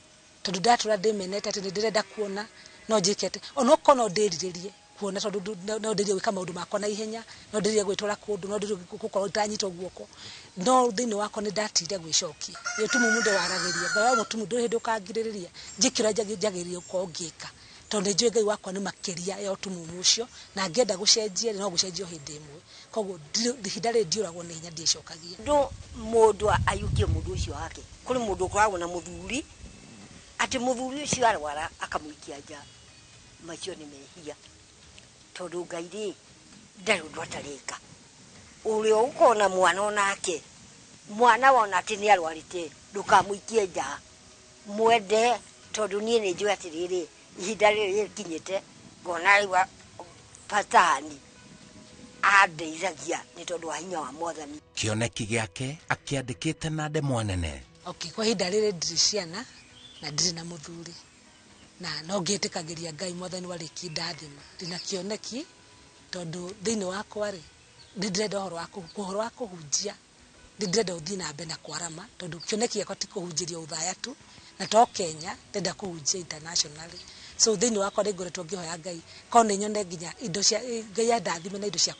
tondũ ndatũra ndĩmenete atĩ nĩ ndĩrenda kuona no njĩke atĩ onokorwo no ndĩrirĩrie kuona tondũ no ndĩrirĩrie gwĩka maũndũ makwa na ihenya, no ndĩrirĩrie gwĩtwara kũndũ, no ndĩrirĩrie gũkorwo itanyitwo guoko, no thĩinĩ wakwa nĩ ndatigire gwĩcokia. Gĩtumumu ndĩwaragĩria, ngoro ya mũtumumu ndũrĩ hĩndĩ ũkangirĩrĩria, njĩke ũrĩa njagĩrĩire gũkorwo ngĩka tondũ nĩ njũĩ Ngai wakwa nĩ makĩria ya ũtumumu ũcio, na ngĩenda gũcenjia no gũcenjio hĩndĩ ĩmwe. Koguo ihinda rĩrĩ ndiũragwo nĩ hinya, ndiĩcokagia. Ndũ mũndũ ayukie mũndũ ũcio wake, kũrĩ mũndũ ũkoragwo na mũthuri atĩ mũthuri ũcio arwara akamũikia nja, macio nĩ mehia tondũ Ngai rĩ ndarĩ ũndũ atarĩka. Ũrĩa ũgũkorwo na mwana onake, mwana wona atĩ nĩ arwarĩte ndũkamũikie nja, mwende tondũ niĩ nĩ njũĩ atĩrĩrĩ, ihinda rĩrĩ rĩkinyĩte ngona rĩu patani andeithagia nĩ tondũ wa hinya wa mwathani. Kĩoneki gĩake akĩandĩkĩte na ndemwa nene. Okay, kwa ihinda rĩrĩ ndirĩ ciana na ndirĩ na mũthuri, na no ngĩtĩkagĩria Ngai mwathani warĩki ndathima. Ndĩna kĩoneki tondũ thĩinĩ wakwa rĩ nĩ ndĩrenda ũhoro wa kũhunjia, nĩ ndĩrenda gũthiĩ na mbere na kwarama tondũ kĩoneki gĩakwa ti kũhunjĩria Othaya tu na to Kenya, ndĩrenda kũhunjia internationally. So thĩinĩ wakwa nĩ ngoretwo ngĩhoya Ngai korwo nĩ nyone nginya indo cia Ngai andathime na indo cia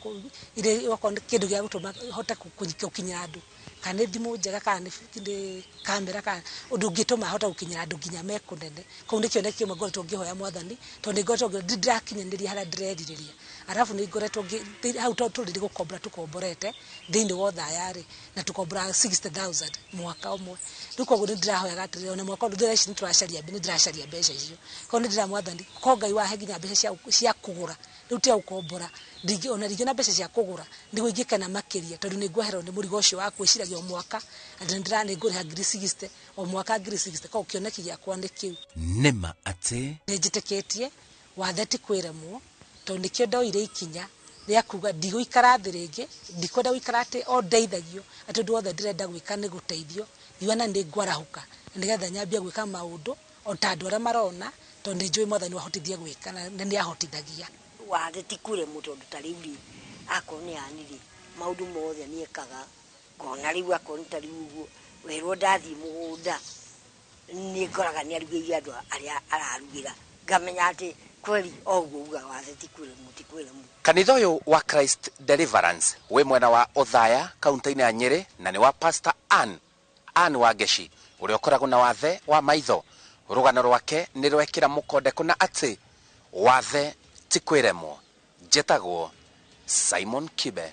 iria okorwo nĩ kĩndũ gĩa gũtũma hote gũkinyĩra andũ, kana nĩ thimũ njega, kana nĩ kamera, kana ũndũ ũngĩtũma hote gũkinyĩra andũ nginya me kũnene. Kũu nĩ kĩoneki kĩmwe ngoretwo ngĩhoya mwathani tondũ nĩ ngoretwo ndirakinyanĩria harĩa ndĩrerirĩria. Arabu nĩ ngoretwo hau tondũ tũrĩ nĩ gũkombora tũkomborete thĩinĩ wa Othaya rĩ, na tũkombora 60,000 mwaka ũmwe. Rĩu koguo nĩ ndĩrahoyaga atĩrĩrĩ, ona mwaka ũyũ thaa ici nĩ ndĩracaria mbeca icio. Koguo nĩ ndĩra mwathani ko Ngai wahe nginya mbeca cia kũgũra, rĩu tiga gũkombora, ona ndingĩona mbeca cia kũgũra nĩguo ingĩkena makĩria tondũ nĩ ngwehererwo nĩ mũrigo ũcio wa gwĩciragia o mwaka atĩ nĩ ngũrĩha 60,000 o mwaka 60,000. Koguo kĩoneki gĩakwa nĩ kĩu. Nĩma atĩ nĩ njĩtĩkĩtie wathe ti kwĩremwo tondũ nĩkĩo ndoire ikinya rĩa kuga ndigũikara thĩ rĩngĩ, ndikwenda gũikara atĩ o ndeithagio, atĩ ũndũ wothe ndĩrenda gwĩka nĩ gũteithio, ngiuga na nĩ ngwarahũka nĩgetha nyambie gwĩka maũndũ o ta andũ arĩa marona tondũ nĩ njũĩ mwathani wahotithia gwĩka na nĩ ahotithagia. Wathe ti kwĩremwo tondũ ta rĩu rĩ akorwo nĩ ani rĩ maũndũ mothe nĩ ekaga, ngona rĩu akorwo nĩ ta rĩu ũguo Werwo ndathiĩ mũgũnda nĩ ngoraga nĩ arugĩire andũ arĩa ararugĩra, ngamenya atĩ kweli o ũguo ugaga wathe ti kwĩremwo, ti kwĩremwo. Kanitha ũyũ wa Christ Deliverance wĩ mwena wa Othaya, kaunti-inĩ ya Nyĩrĩ, na nĩ wa Pastor Ann Ann Wangechi, ũrĩa ũkoragwo na wathe wa maitho. Rũgano rwake nĩ rwekĩra mũkonde kũna atĩ wathe ti kwĩremwo. Njĩtagwo Simon Kibe.